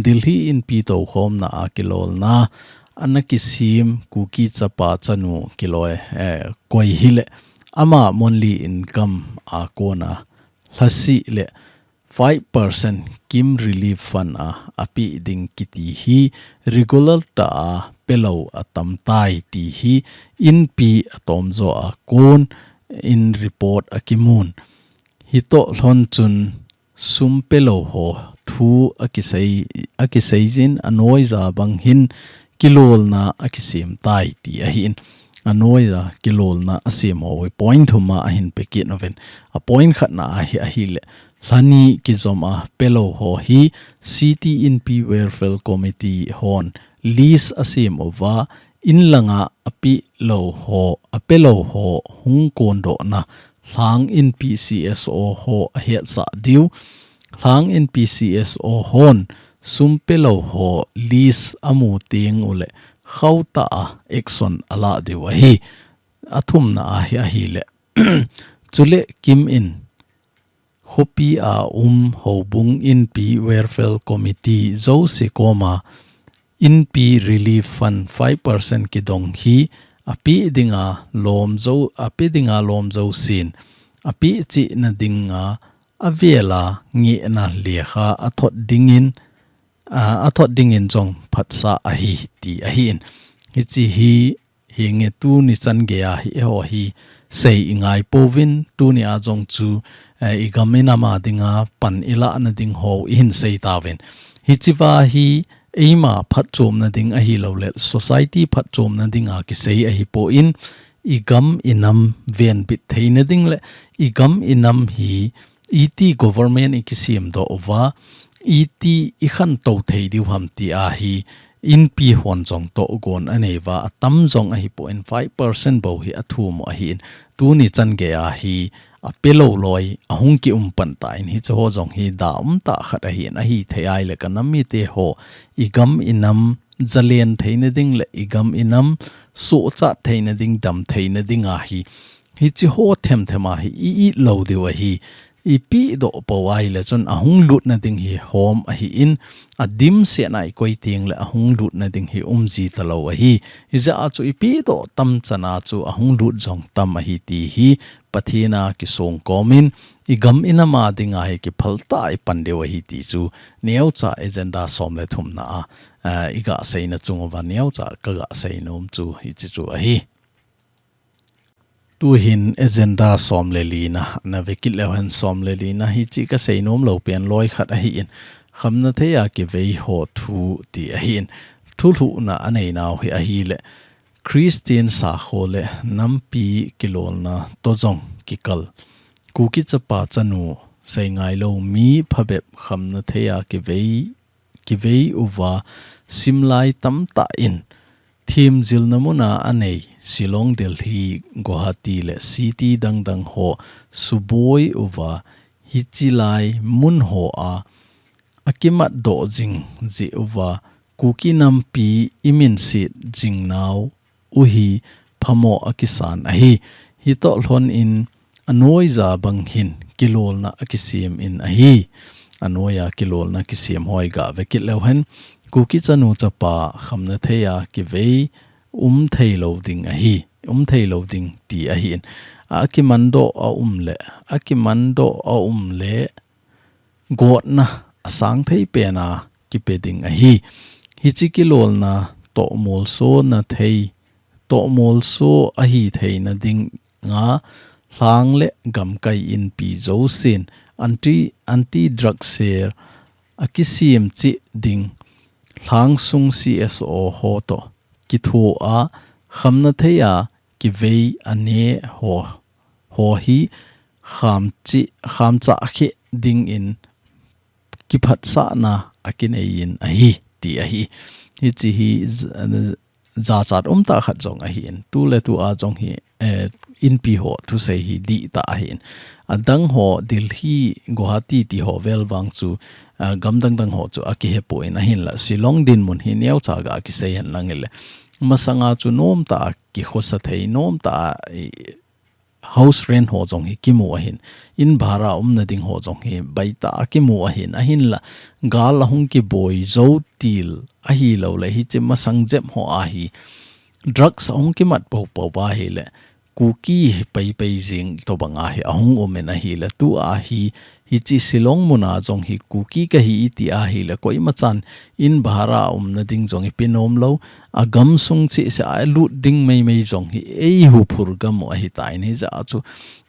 Delhi Inpi toukhomna a kilolna ana kisem Kuki chapa chanu kiloi, eh, koi hile ama monthly income a kona lhasi le five percent KIM Relief Fund a apeh ding kiti hi regular tah a pelou atam tai ti hi Inpi atomjo a kon in report akimun. Hitoh lhon chun sum pelou ho thu akisei, akisei jin anoija bang hin kilolna akisem tai ti ahin. Anoija kilolna asem ho point thum a ahin pe kit uvin. A point khatna ahi ahile lhani kijom a pelou ho hi City Inpi Welfare Committee hon list asem uva in langa apeh lou ho, apelou ho hung kondohna Lhang Inpi C S O ho ahetsah diu. Lhang Inpi C S O hon sum pelou ho list amu teng ule khauta a action ala diu ahi. Athumna ahi ahile. Chule KIM in khopi a um houbung Inpi Welfare Committee jouse koma Inpi Relief Fund five percent kidong hi apeh dinga lom jo, apeh dinga lom jousen apeh chihna dinga avela ngehna lekha athot dingin, a, athot dingin jong phatsah ahi ti ahin. Hichi hi hinge tuni chan geiya hi eiho hi sei ingai pouvin tuni a jong chu, eh, igam inam a dinga pan ilahna ding ho ihin sei tauvin. Hichiva hi eima phatchomna ding ahilouleh society phatchomna dinga kisei ahipon igam inam venbit theina ding le igam inam hi iti government ikisem doh uva, iti i khantou thei diu ham ti ahi, inpi hon jong togon anei uva, atam jong ahipon five percent bou hi athum u ahin, tuni chan gei ahi, ape lou loi, ahung ki um pan tan hiche ho jong hi da umtah khat ahin, ahithei ahile ka nam mite ho, i gam i nam, jalen theina ding le i gam i nam, suhchat theina ding, dam theina ding ahi, hiche ho themthem ahi, i it lou diu ahi, i pehdoh pou ahile chun ahung lutna ding hi hom ahin, adimset a i koi teng le ahung lutna ding hi umji talou ahi. Hijeh a chu i pehdoh tam chan a chu ahung lut jong tam ahi ti hi Pathen a kisong kom in i gam i nam a ding ahi kiphal tah i pan diu ahi ti chu neocha agenda som le thumna a, a, i gah seina chung uva neocha ka gah seinom chu hiche chu ahi. Tuhin agenda som le lina, na vekit leu hen som le lina hiche ka seinom lou pen loi khat ahin, khamna thei a kivei ho thu ti ahin, thulhuhna anei nau hi ahile, Christian sakho le nampi kilolna to jong kikal. Kuki chapa chanu seingailou mi phabep khamna thei a kivei kivei uva simlai tamtah in themjilna mun a anei Shillong, Delhi, Guwahati le city dangdang ho suboi uva hiche lai mun ho a akimatdoh jing jeh uva Kuki nampi i minset jing nau u hi phamo akisan ahi. Hitoh lhon in anoija bang hin kilolna akisem in ahi. Anoija kilolna kisem ho i gah vekit leu hen, Kuki chanu chapa khamna thei a kivei um thei lou ding ahi, um thei lou ding ti ahin. Akimandoh a um le, akimandoh a um le, gotna asang thei pen a kipe ding ahi. Hiche kilolna tohmolso na thei, tohmolso ahi theina ding a lhang le gamkai inpi jousen anti, anti drug cell akisem cheh ding lhang sung C S O ho toh kitho a khamna thei a kivei ane ho, ho hi kham cheh, kham chah khe ding in kiphatsahna akinei in ahi ti ahi. Hiche hi j-, jachat umtah khat jong ahin. Tu le tu a jong hi, eh, inpi ho thusei hi dihtah ahin. Adang ho Delhi, Guwahati ti ho vel vang chu, ah, gam dangdang ho chu akihe pon ahinla. Shillong dinmun hi neocha gah kisei hen lang ile. Masanga chu nomtah a kikhosa thei, nomtah a, i, house rent ho jong hi kimu ahin, in bhara umna ding ho jong hi baitah a kimu ahin, ahinla gal ahung kiboi jou til ahilou le, hiche masang jep ho a hi drugs ahung kimat poupou ahile, Kuki hi paipai jing tobang a hi ahung um in ahile, tu a hi hiche Shillong mun a jong hi Kuki kahi iti ahile, koima chan in bhara umna ding jong ipe nom lou, agam sung cheh seh a lut ding meimei jong hi eihuphur gam u ahitan, hijeh a chu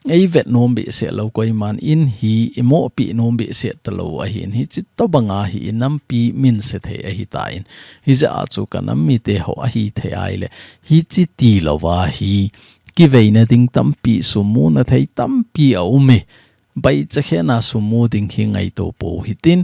eivet nom behseh lou, koiman in hi imohpi nom behseh talou ahin, hiche tobang a hi i nampi minse thei ahitan, hijeh a chu ka nam mite ho ahithei ahile, hiche tilou a hi kiveina ding tampi, sum muna thei tampi aum e. Baicha khen a sum mu ding hi ngaito pou hitin,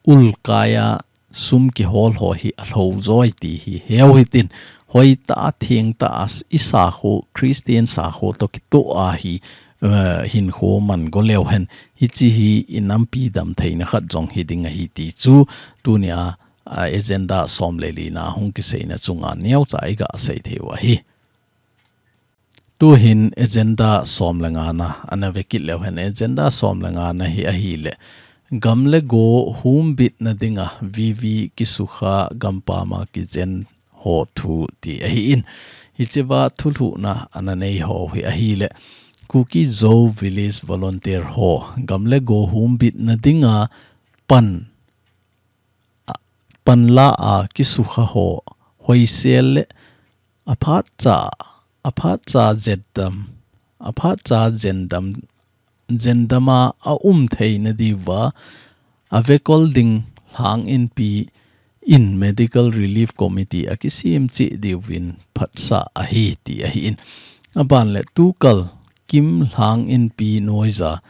ulkai a sum kihol ho hi alhou joi ti hi heu hitin, hoitah a thengtah a i sakho, Christian sakho toh kitoh a hi, eh, hinkho man go leu hen, hiche hi i nampi damtheina khat jong hi ding ahi ti chu, tunia, a, agenda som le lina hung kiseina chunga neocha i gah sei thei u ahi. Tuhin agenda som le ngana, ana vekit leu hen agenda som le ngana hi ahile, gam le go humbitna dinga V V kisukha gampam a kijen ho thu ti ahin. Hichea thulhuhna ana nei ho hi ahile, Kuki Zo Village Volunteer ho gam le go humbitna dinga pan a, panla a kisukha ho hoisel le aphatcha, aphatcha jendam, aphatcha jendam, jendam a aum theina diuva avekol ding lhang inpi in Medical Relief Committee akisem cheh diuvin phatsah ahi ti ahin. Aban le tukal KIM lhang inpi noija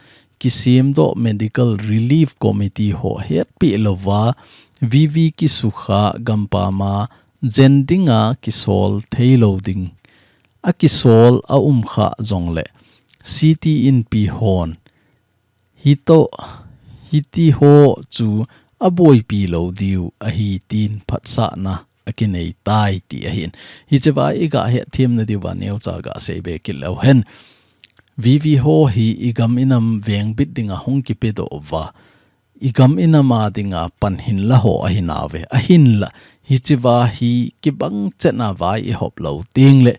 kisemdoh Medical Relief Committee ho hetpeh louva, V V kisukha gampam a jen dinga kisol thei lou ding. A kisol a um kha jongle, City Inpi hon hito, hiti ho chu a boipi lou diu ahi tin phatsahna a kinei tai ti ahin. Hiche va i ga hetthem na diuva neocha ga sei be kit leu hen. V V ho hi i gam i nam vengbit dinga hung kipedoh uva, i gam i nam a dinga pan hinla ho ahi nauve. Ahinla, hiche va hi kibang chetna vai i hop lou tengle,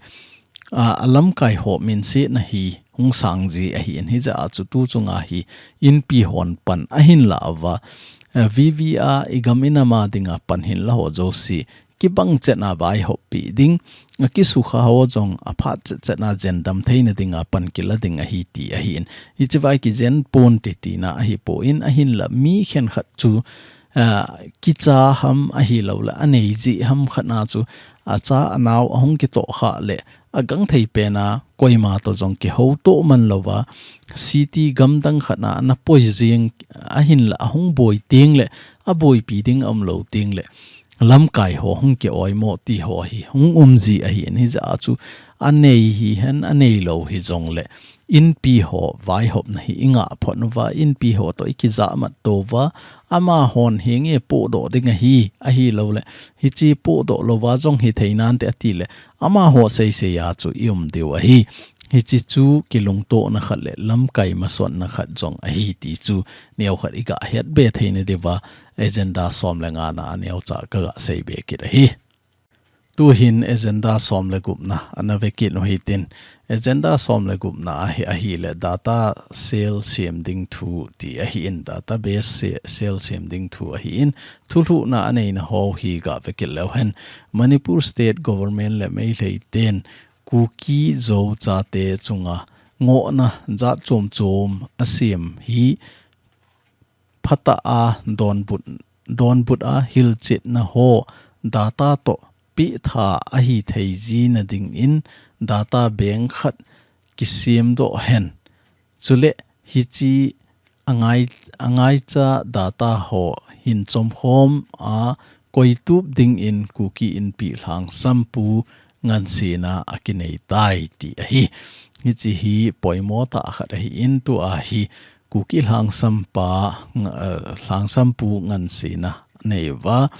a, a lamkai ho minsetna hi hung sang ji ahin, hijeh a chu tu chunga hi Inpi hon pan ahin la uva, a, V V a i gam i nam a dinga pan hinla ho jouse kibang chetna vai hoppi ding, a kisukha ho jong a phat chet chetna jen dam theina dinga pan kila ding ahi ti ahin. Hiche va kijen ponte tina ahipon, ahinla mi khenkhat chu, a, kicha ham ahilouleh a nei jeh ham khat na chu a cha a nao a hung kitoh kha le a gangthei pen a koima toh jong kihouto man louva, city gamdang khat na ana poi jeng ahinla a hung boi tengle a boipi ding a um lou tengle lamkai ho hung ki oimo ti ho hi hung um ji ahin, hijeh a chu a nei hihen a nei lou hijongle Inpi ho vaihopna hi i ngah phot uva, Inpi ho toh i kijahmat to uva, amahon hinge pohdoh ding ahi, ahilouleh hiche pohdoh louva jong hithei nante ati le, amaho seisei a chu i um diu ahi. Hiche chu kilungtohna khat le lamkai masotna khat jong ahi ti chu neokhat i ga hetbe theina diuva agenda som le nga na a neocha ka ga sei be kit ahi. Tuhin agenda som le gupna ana ve kit u hitin, agenda som le gupna ahi, ahile data cell sem ding thu ti ahin, database se-, cell sem ding thu ahin, thulhuhna a neina ho hi ga ve kit leu hen. Manipur State Government le Meitei ten Kuki Zo chate chunga ngohna jat chom chom a sem hi phatah a donbut, donbut a hilchetna ho data toh pehtha ahi thei jina dingin data bank khat kisemdoh hen. Chule hiche a ngai, a ngaicha data ho hin chomkhom a koitup dingin Kuki Inpi Lhangsampu ngansena a kinei tai ti ahi. Hiche hi poimo tah khat ahin, tua hi Kuki Lhangsampa, nga-, eh, Lhangsampu ngansena nei uva.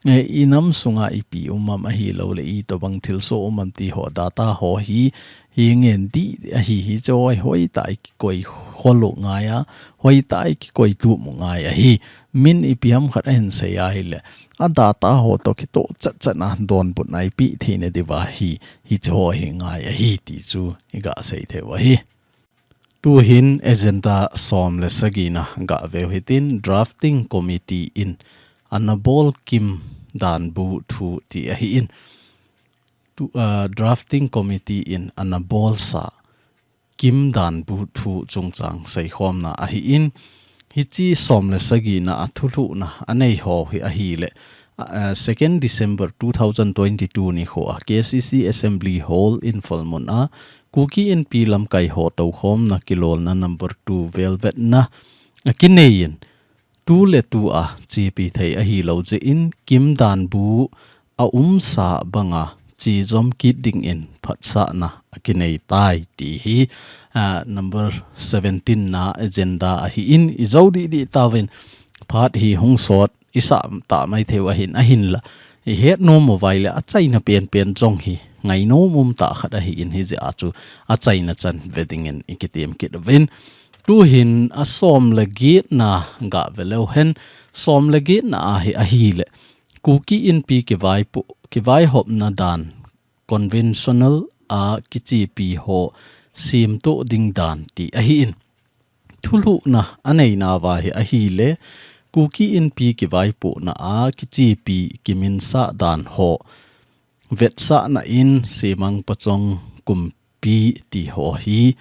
Eh, i nam sunga ipi um am ahilouleh itobang thilsoh um am ti ho data ho hi, hi ngen di ahi, hiche ho hi hoitah a i kikoi khol u ngai a, hoitah a i kikoi tup u ngai ahi. Min ipi ham khat ahin sei ahile, a data ho toh kitoh chat chat na donbutna i pe theina diuva hi, hiche ho hi ngai ahi ti chu i ga sei thei u ahi. Tuhin agenda som le sagi na ga ve u hitin, Drafting Committee in ana bol kim danbu thu ti ahin. Tu, ah, Drafting Committee in ana bolsa kim danbu thu chungchang seikhomna ahin, hiche som le sagi na a thulhuhna a nei ho hi ahile, ah, second December two thousand twenty-two nikho a K C C Assembly Hall Imphal mun a Kuki Inpi lamkai ho toukhomna kilolna number two velvetna a kinei in, tu le tu a chepi thei ahilou jeh in kim danbu a umsa banga chejom kit dingin phatsahna a kinei tai ti hi, ah, number seventeen na agenda ahin, i jou didi tauvin, phat hi hung sot i sah tah mai thei u ahin, ahinla i het nom uva ahile achaina penpen jong hi ngainom um tah khat ahin, hijeh a chu achaina chan ve dingin i kitem kit uvin. Tuhin a som le get na ga ve leu hen, som le get na ahi, ahile Kuki Inpi kivaipo, kivaihopna dan conventional a kichepi ho semtoh ding dan ti ahin. Thulhuhna a neina uva hi ahile, Kuki Inpi kivaipohna a kichepi kiminsah dan ho vetsahna in Semang Pachong Kumpi ti ho hi,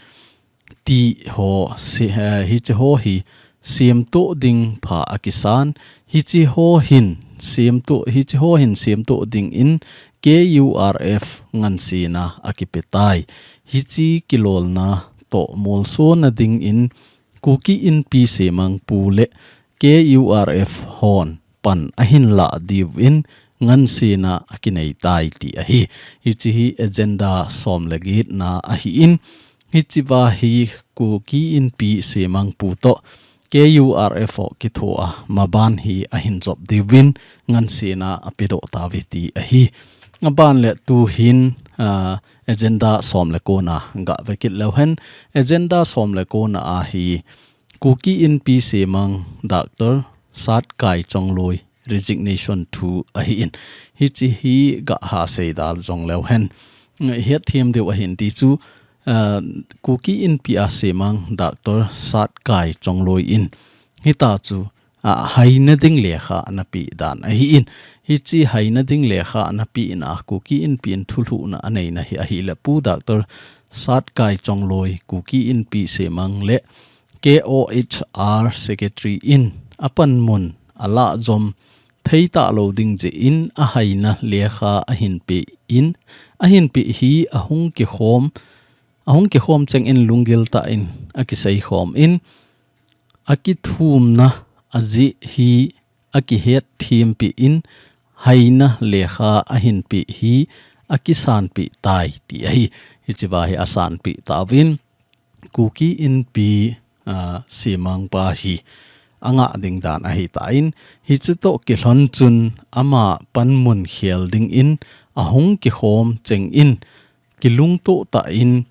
ti ho, se-, eh, hiche ho hi semtoh ding pha a kisan, hiche ho hin semtoh, hiche ho hin semtoh dingin K U R F ngansena a kipe tai. Hiche kilolna toh molsona dingin Kuki Inpi Semang Pu le K U R F hon pan ahin lah diuvin ngansena akinei tai ti ahi. Hiche hi agenda som le get na ahin, hichea hi Kuki Inpi Semang Pu toh K U R F ho kithoa maban hi ahin jop diuvin ngansena apedoh tauve ti ahi. Aban le tuhin, ah, agenda som le ko na gah vekit leuhen, agenda som le ko na ahi Kuki Inpi Semang Doctor Satkai Chongloi resignation thu ahin. Hiche hi gah ha seidal jong leuhen. Hethem diu ahin ti chu, ah, Kuki Inpi a Semang Doctor Satkai Chongloi in hita chu, ah, haina ding lekha ana pe dan ahin. Hiche haina ding lekha ana pe na Kuki Inpi in thulhuhna aneina hi ahile Pu Doctor Satkai Chongloi Kuki Inpi Semang le K O H R Secretary in apanmun alah jom thei talou ding jeh in ahaina lekha ahin pe in, ahin pe hi ahung kikhom, ahung kikhom cheng in lunggil tah in akisei khom in, akithumna ajeh hi akihethem pe in, haina lekha ahin pe hi akisan pe tai ti ahi. Hichea hi asan pe tauvin, Kuki Inpi, ah, Semang pa hi angah ding dan ahitan, hiche toh kilhon chun ama panmun khel dingin ahung kikhom cheng in, kilungtoh tah in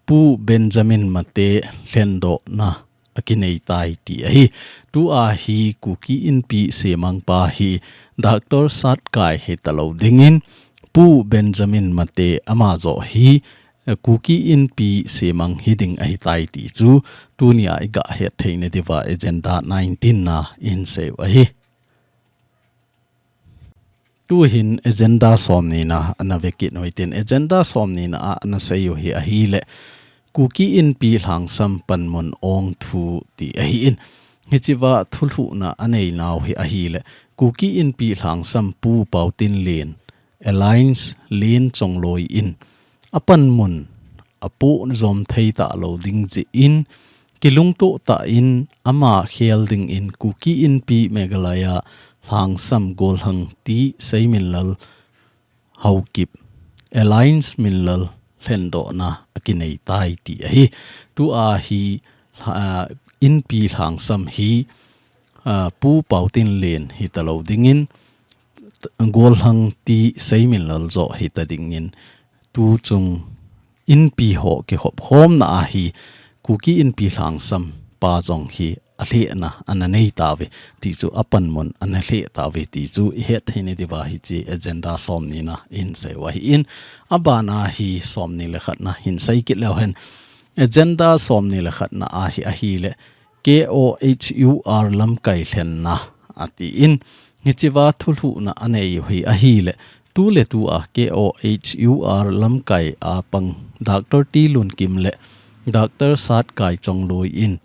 Pu Benjamin Mate lhendohna akinei tai ti ahi. Tua hi Kuki Inpi Semang pa hi Doctor Satkai hitalou dingin Pu Benjamin Mate ama joh hi, eh, Kuki Inpi Semang hiding ahitai ti chu tunia igah hetthei na diuva agenda nineteen na ihin seiu ahi. Tuhin agenda somni na ana vekit uhitin, agenda somni na a ana seiu hi ahile Kuki Inpi Lhangsam panmun ong thu ti ahin. Hichea thulhuhna aneinau hi ahile Kuki Inpi Lhangsam Pu Paotinlen alias Lenchongloi in apanmun apoh jom thei talou ding jeh in, kilungtoh tah in ama khel dingin Kuki Inpi Meghalaya Lhangsam Golhang T Seiminlal Haokip alias Minlal lhendohna akinei tai ti ahi. Tua hi, ah, Inpi Lhangsam hi, ah, Pu Paotinlen hitalou dingin Golhang T Seiminlal joh hita dingin, tuchung Inpi ho kikhop khomna ahi Kuki Inpi Lhangsam pa jong hi alhehna ana nei tauve ti chu, apanmun ana lheh tauve ti chu ihetthei na diuva hiche agenda somni na ihin seiu ahin, abana hi somni le khat na ihin sei kit leuhen. Agenda somni le khat na ahi ahile K O H U R lamkai lhenna atin, hichea thulhuhna aneiu hi ahile tuletua K O H U R lamkai a pang Doctor T Lunkim le Doctor Satkai Chongloi in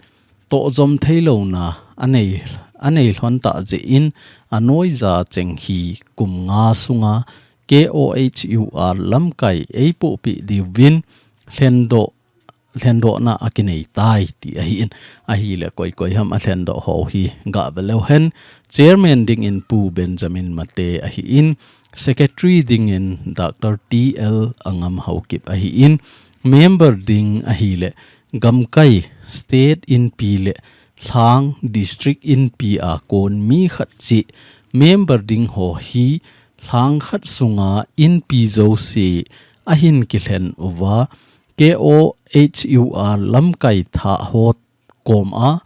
toh jom theilouna anei, anei lhon tah jeh in anoija cheng hi kum nga sunga K O H U R lamkai eipohpeh diuvin lhendoh lhendohna akinei tai ti ahin, ahile koi koi ham alhendoh ho hi gah ve leuhen. Chairman dingin Pu Benjamin Mate ahin, Secretary dingin Doctor T L Angam Haokip ahin, member ding ahile gamkai, State Inpi le Lhang District Inpi a kon mi khat cheh member ding ho hi lhang khat sunga Inpi jouse ahin kilhen uva, K O H U R lamkai thah ho koma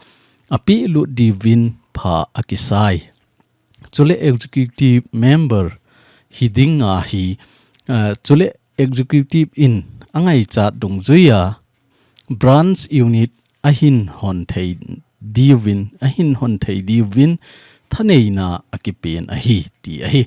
apehlut diuvin pha akisai. Chule executive member hiding ahi, ah, chule executive in angaichat dungjuia branch unit ahin hon thei diuvin, ahin hon thei diuvin thaneina akipen ahi ti ahi.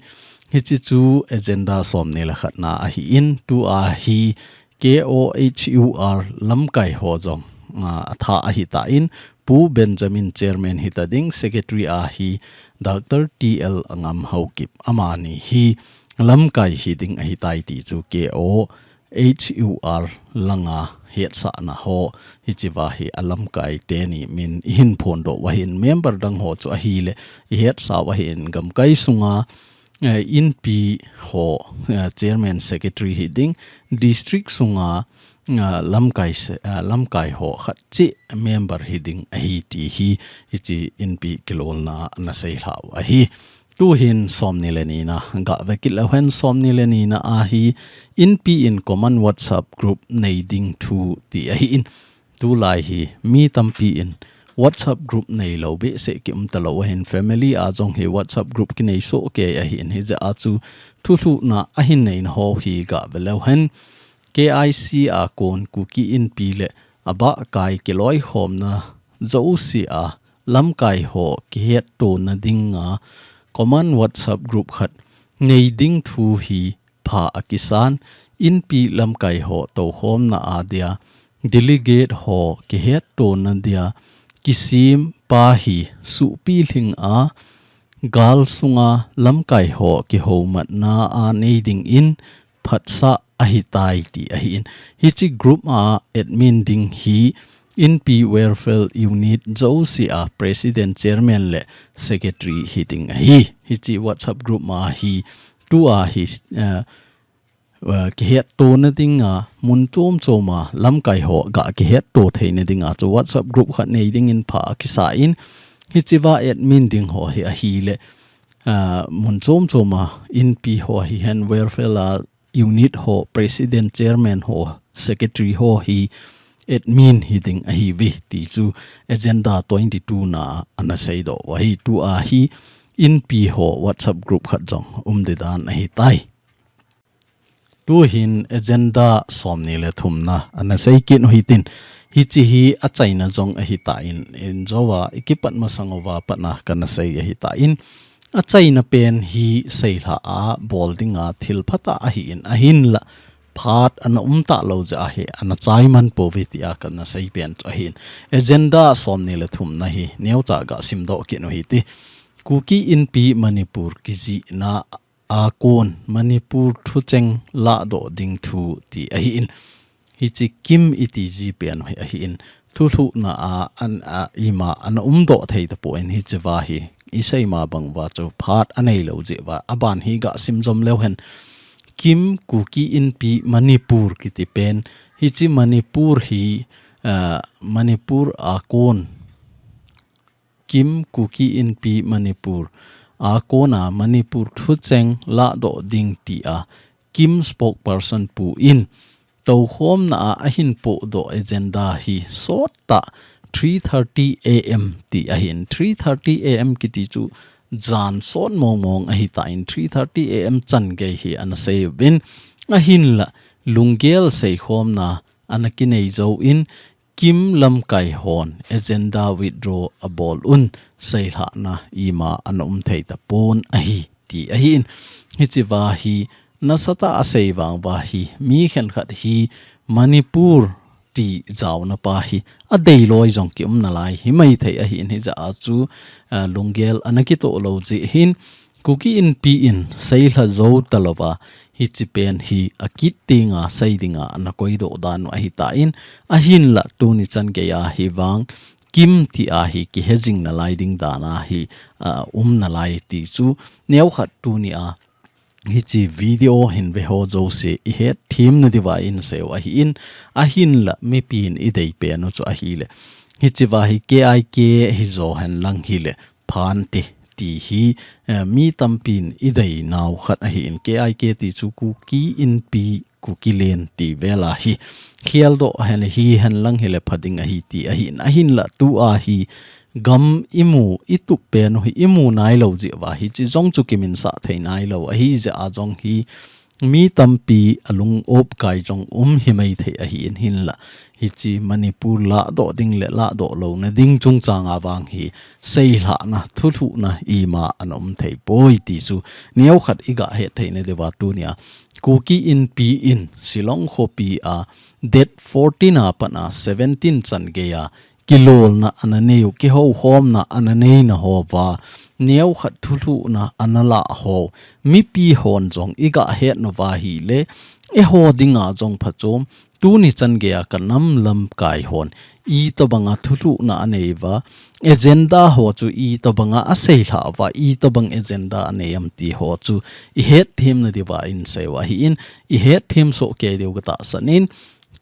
Hiche chu agenda somni le khat na ahin, tua hi K O H U R lamkai ho jong, ah, atha ahitan, Pu Benjamin chairman hita ding, secretary ahi Doctor T L Angam Haokip, amani hi lamkai hiding ahitai ti chu K O H U R langa hetsahna ho, hichea hi a lamkai teni min ihin phondoh u ahin, member dang ho chu ahile ihetsau ahin, gamkai sunga eh, Inpi ho, eh, chairman secretary hiding, district sunga, eh, lamkai se-, eh, lamkai ho khat cheh member hiding ahi ti hi, hiche Inpi kilolna ana seilhau ahi. Tuhin somni le nina gavekit leuhen, somni le nina a hi Inpi in common WhatsApp group neiding thu ti ahin. Tulai hi mi tampi in WhatsApp group neilou behseh kium talou ahin, family a jong hi WhatsApp group kinei soh kei ahin, hijeh a chu thulhuhna ahin neina ho hi gave leuhen. K I C a kon Kuki Inpi le abahkai kiloikhomna jousea lamkai ho kihettona dinga common WhatsApp group khat neiding thu hi pha akisan, Inpi lamkai ho toukhomna adia, delegate ho kihettona dia kisem pa hi suhpi lhinga gal sunga lamkai ho kihoumatna a neiding in phatsah ahitai ti ahin. Hiche group a admin ding hi Inpi Welfare Unit jousea president, chairman le secretary hiding ahi. Hiche WhatsApp group a hi tua hi, eh, eh, kihettona dinga mun chom choma lamkai ho ga kihetto theina dinga chu WhatsApp group khat neiding in pha akisan, hichea admin ding ho hi ahile, eh, mun chom choma Inpi ho hihen, welfare a unit ho, president, chairman ho, secretary ho hi admin hiding ahiuve ti chu agenda twenty-two na ana seidoh u ahi. Tua hi Inpi ho WhatsApp group khat jong um ding dan ahitai. Tuhin agenda somni le thumna ana seikit u hitin, hiche hi achaina jong ahitan, injouva ikipat masang uva patna kana sei ahitan, achaina pen hi seilhah a bol dinga thil phatah ahin, ahinla phat ana um talou jeh a hi ana chaiman pouve tia kana sei pen chu ahin. Agenda somni le thumna hi neocha ga simdoh kit u hite. Kuki Inpi Manipur kijihna a kon Manipur thucheng lahdoh ding thu ti ahin. Hiche KIM iti ji pen hi ahin. Thulhuhna a an a ima ana umdoh thei tapon, hichea hi isei ma bang uva chu phat aneilou jeh uva, aban hi ga simjom leuhen. KIM Kuki Inpi Manipur kiti pen, hiche Manipur hi, ah, Manipur a kon KIM Kuki Inpi Manipur a kona Manipur thucheng lahdoh ding tia KIM spokesperson pu in toukhomna a ahin pohdoh agenda hi sottah three thirty A M ti ahin. Three thirty A M kiti chu jan sot mong mong ahitan, three thirty A M chan gei hi ana sei uvin, ahinla lunggel seikhomna ana kinei jouvin, KIM lamkai hon agenda withdraw abol un, seilhahna ima ana um thei tapon ahi ti ahin. Hichea hi nasatah a sei vang uva hi mi khenkhat hi Manipur ti jaona pa hi adei loi jong kium nalai himai thei ahin, hijeh a chu, ah, lunggel ana kitoh lou jeh hin Kuki Inpi in seilha jou talouva, hiche pen hi akit tenga sei dinga ana koidoh dan u ahitan, ahinla tuni chan geiya hi vang KIM tia hi kihe jing nalai ding dan a hi, ah, um nalai ti chu neokhat tunia hiche video hin ve ho jouse ihet themna diuva isei u ahin, ahinla mipin idei pen u chu ahile, hichea hi K I K hijo henlang hile, pha inte ti hi, eh, mi tampin idei nau khat ahin, K I K ti chu Kuki Inpi Kuki Len ti vela hi kheldoh hen, hi henlang hile pha ding ahi ti ahin, ahinla tua hi gam imu, itup pen u hi imu nailou jeh uva hiche jong chu kiminsah thei nailou ahi jeh a jong hi mi tampi alung-op kai jong um himai thei ahin, hinla hiche Manipur lahdoh ding le lahdoh louna ding chungchanga vang hi seilhahna, thulhuhna ima ana um thei poi ti chu neokhat iga het theina diuva tunia Kuki Inpi in Shillong khopia date fourteen a pat a seventeen chan geiya kilolna ana nei u, kihoukhomna ana neina houva, neokhat thulhuhna ana lah hou, mipi hon jong iga het nauva hile, eiho dinga jong phachom, tuni chan geiya ka nam lamkai hon itobanga thulhuhna anei uva, agenda ho chu itobanga asei lhah uva, itobang agenda anei em ti ho chu ihet them nadiuva insei u ahin, ihet them soh kei diu katahsan in,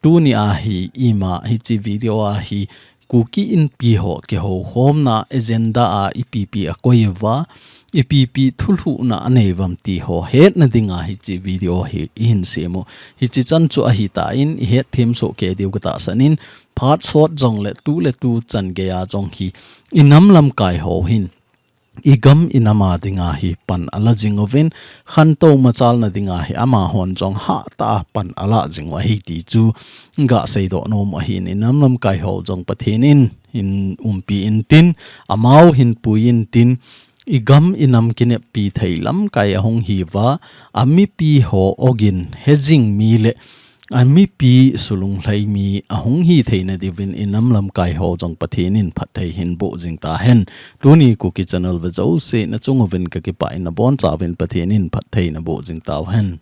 tuni a hi ima hiche video a hi Kuki Inpi ho kihoukhomna agenda a ipi ipi akoi uva, ipi ipi thulhuhna anei uvam ti ho hetna dinga hiche video hi ihin sem u. Hiche chan chu ahitan ihet them soh kei diu katahsan in, phat sot jongle tuletu chan geiya jong hi inam lamkai ho hin igam inam a dinga hi pan ala jing uvin, khantou machalna dinga hi amahon jong hatah a pan ala jing u ahi ti chu gasei doh nom u ahin, inam lamkai ho jong Pathen in umpi intin, amau hin pui intin, igam inam kineppi thei lamkai ahung hi uva, amipi ho ogin hejing mi le amipi sulunglhai mi ahung hi theina diuvin inam lamkai ho jong Pathen in phatthei hin boh jing tahen. Tuni Kuki Channel ve jouse nachung uvin kakipah in naboncha uvin Pathen in phatthei naboh jing tauhen.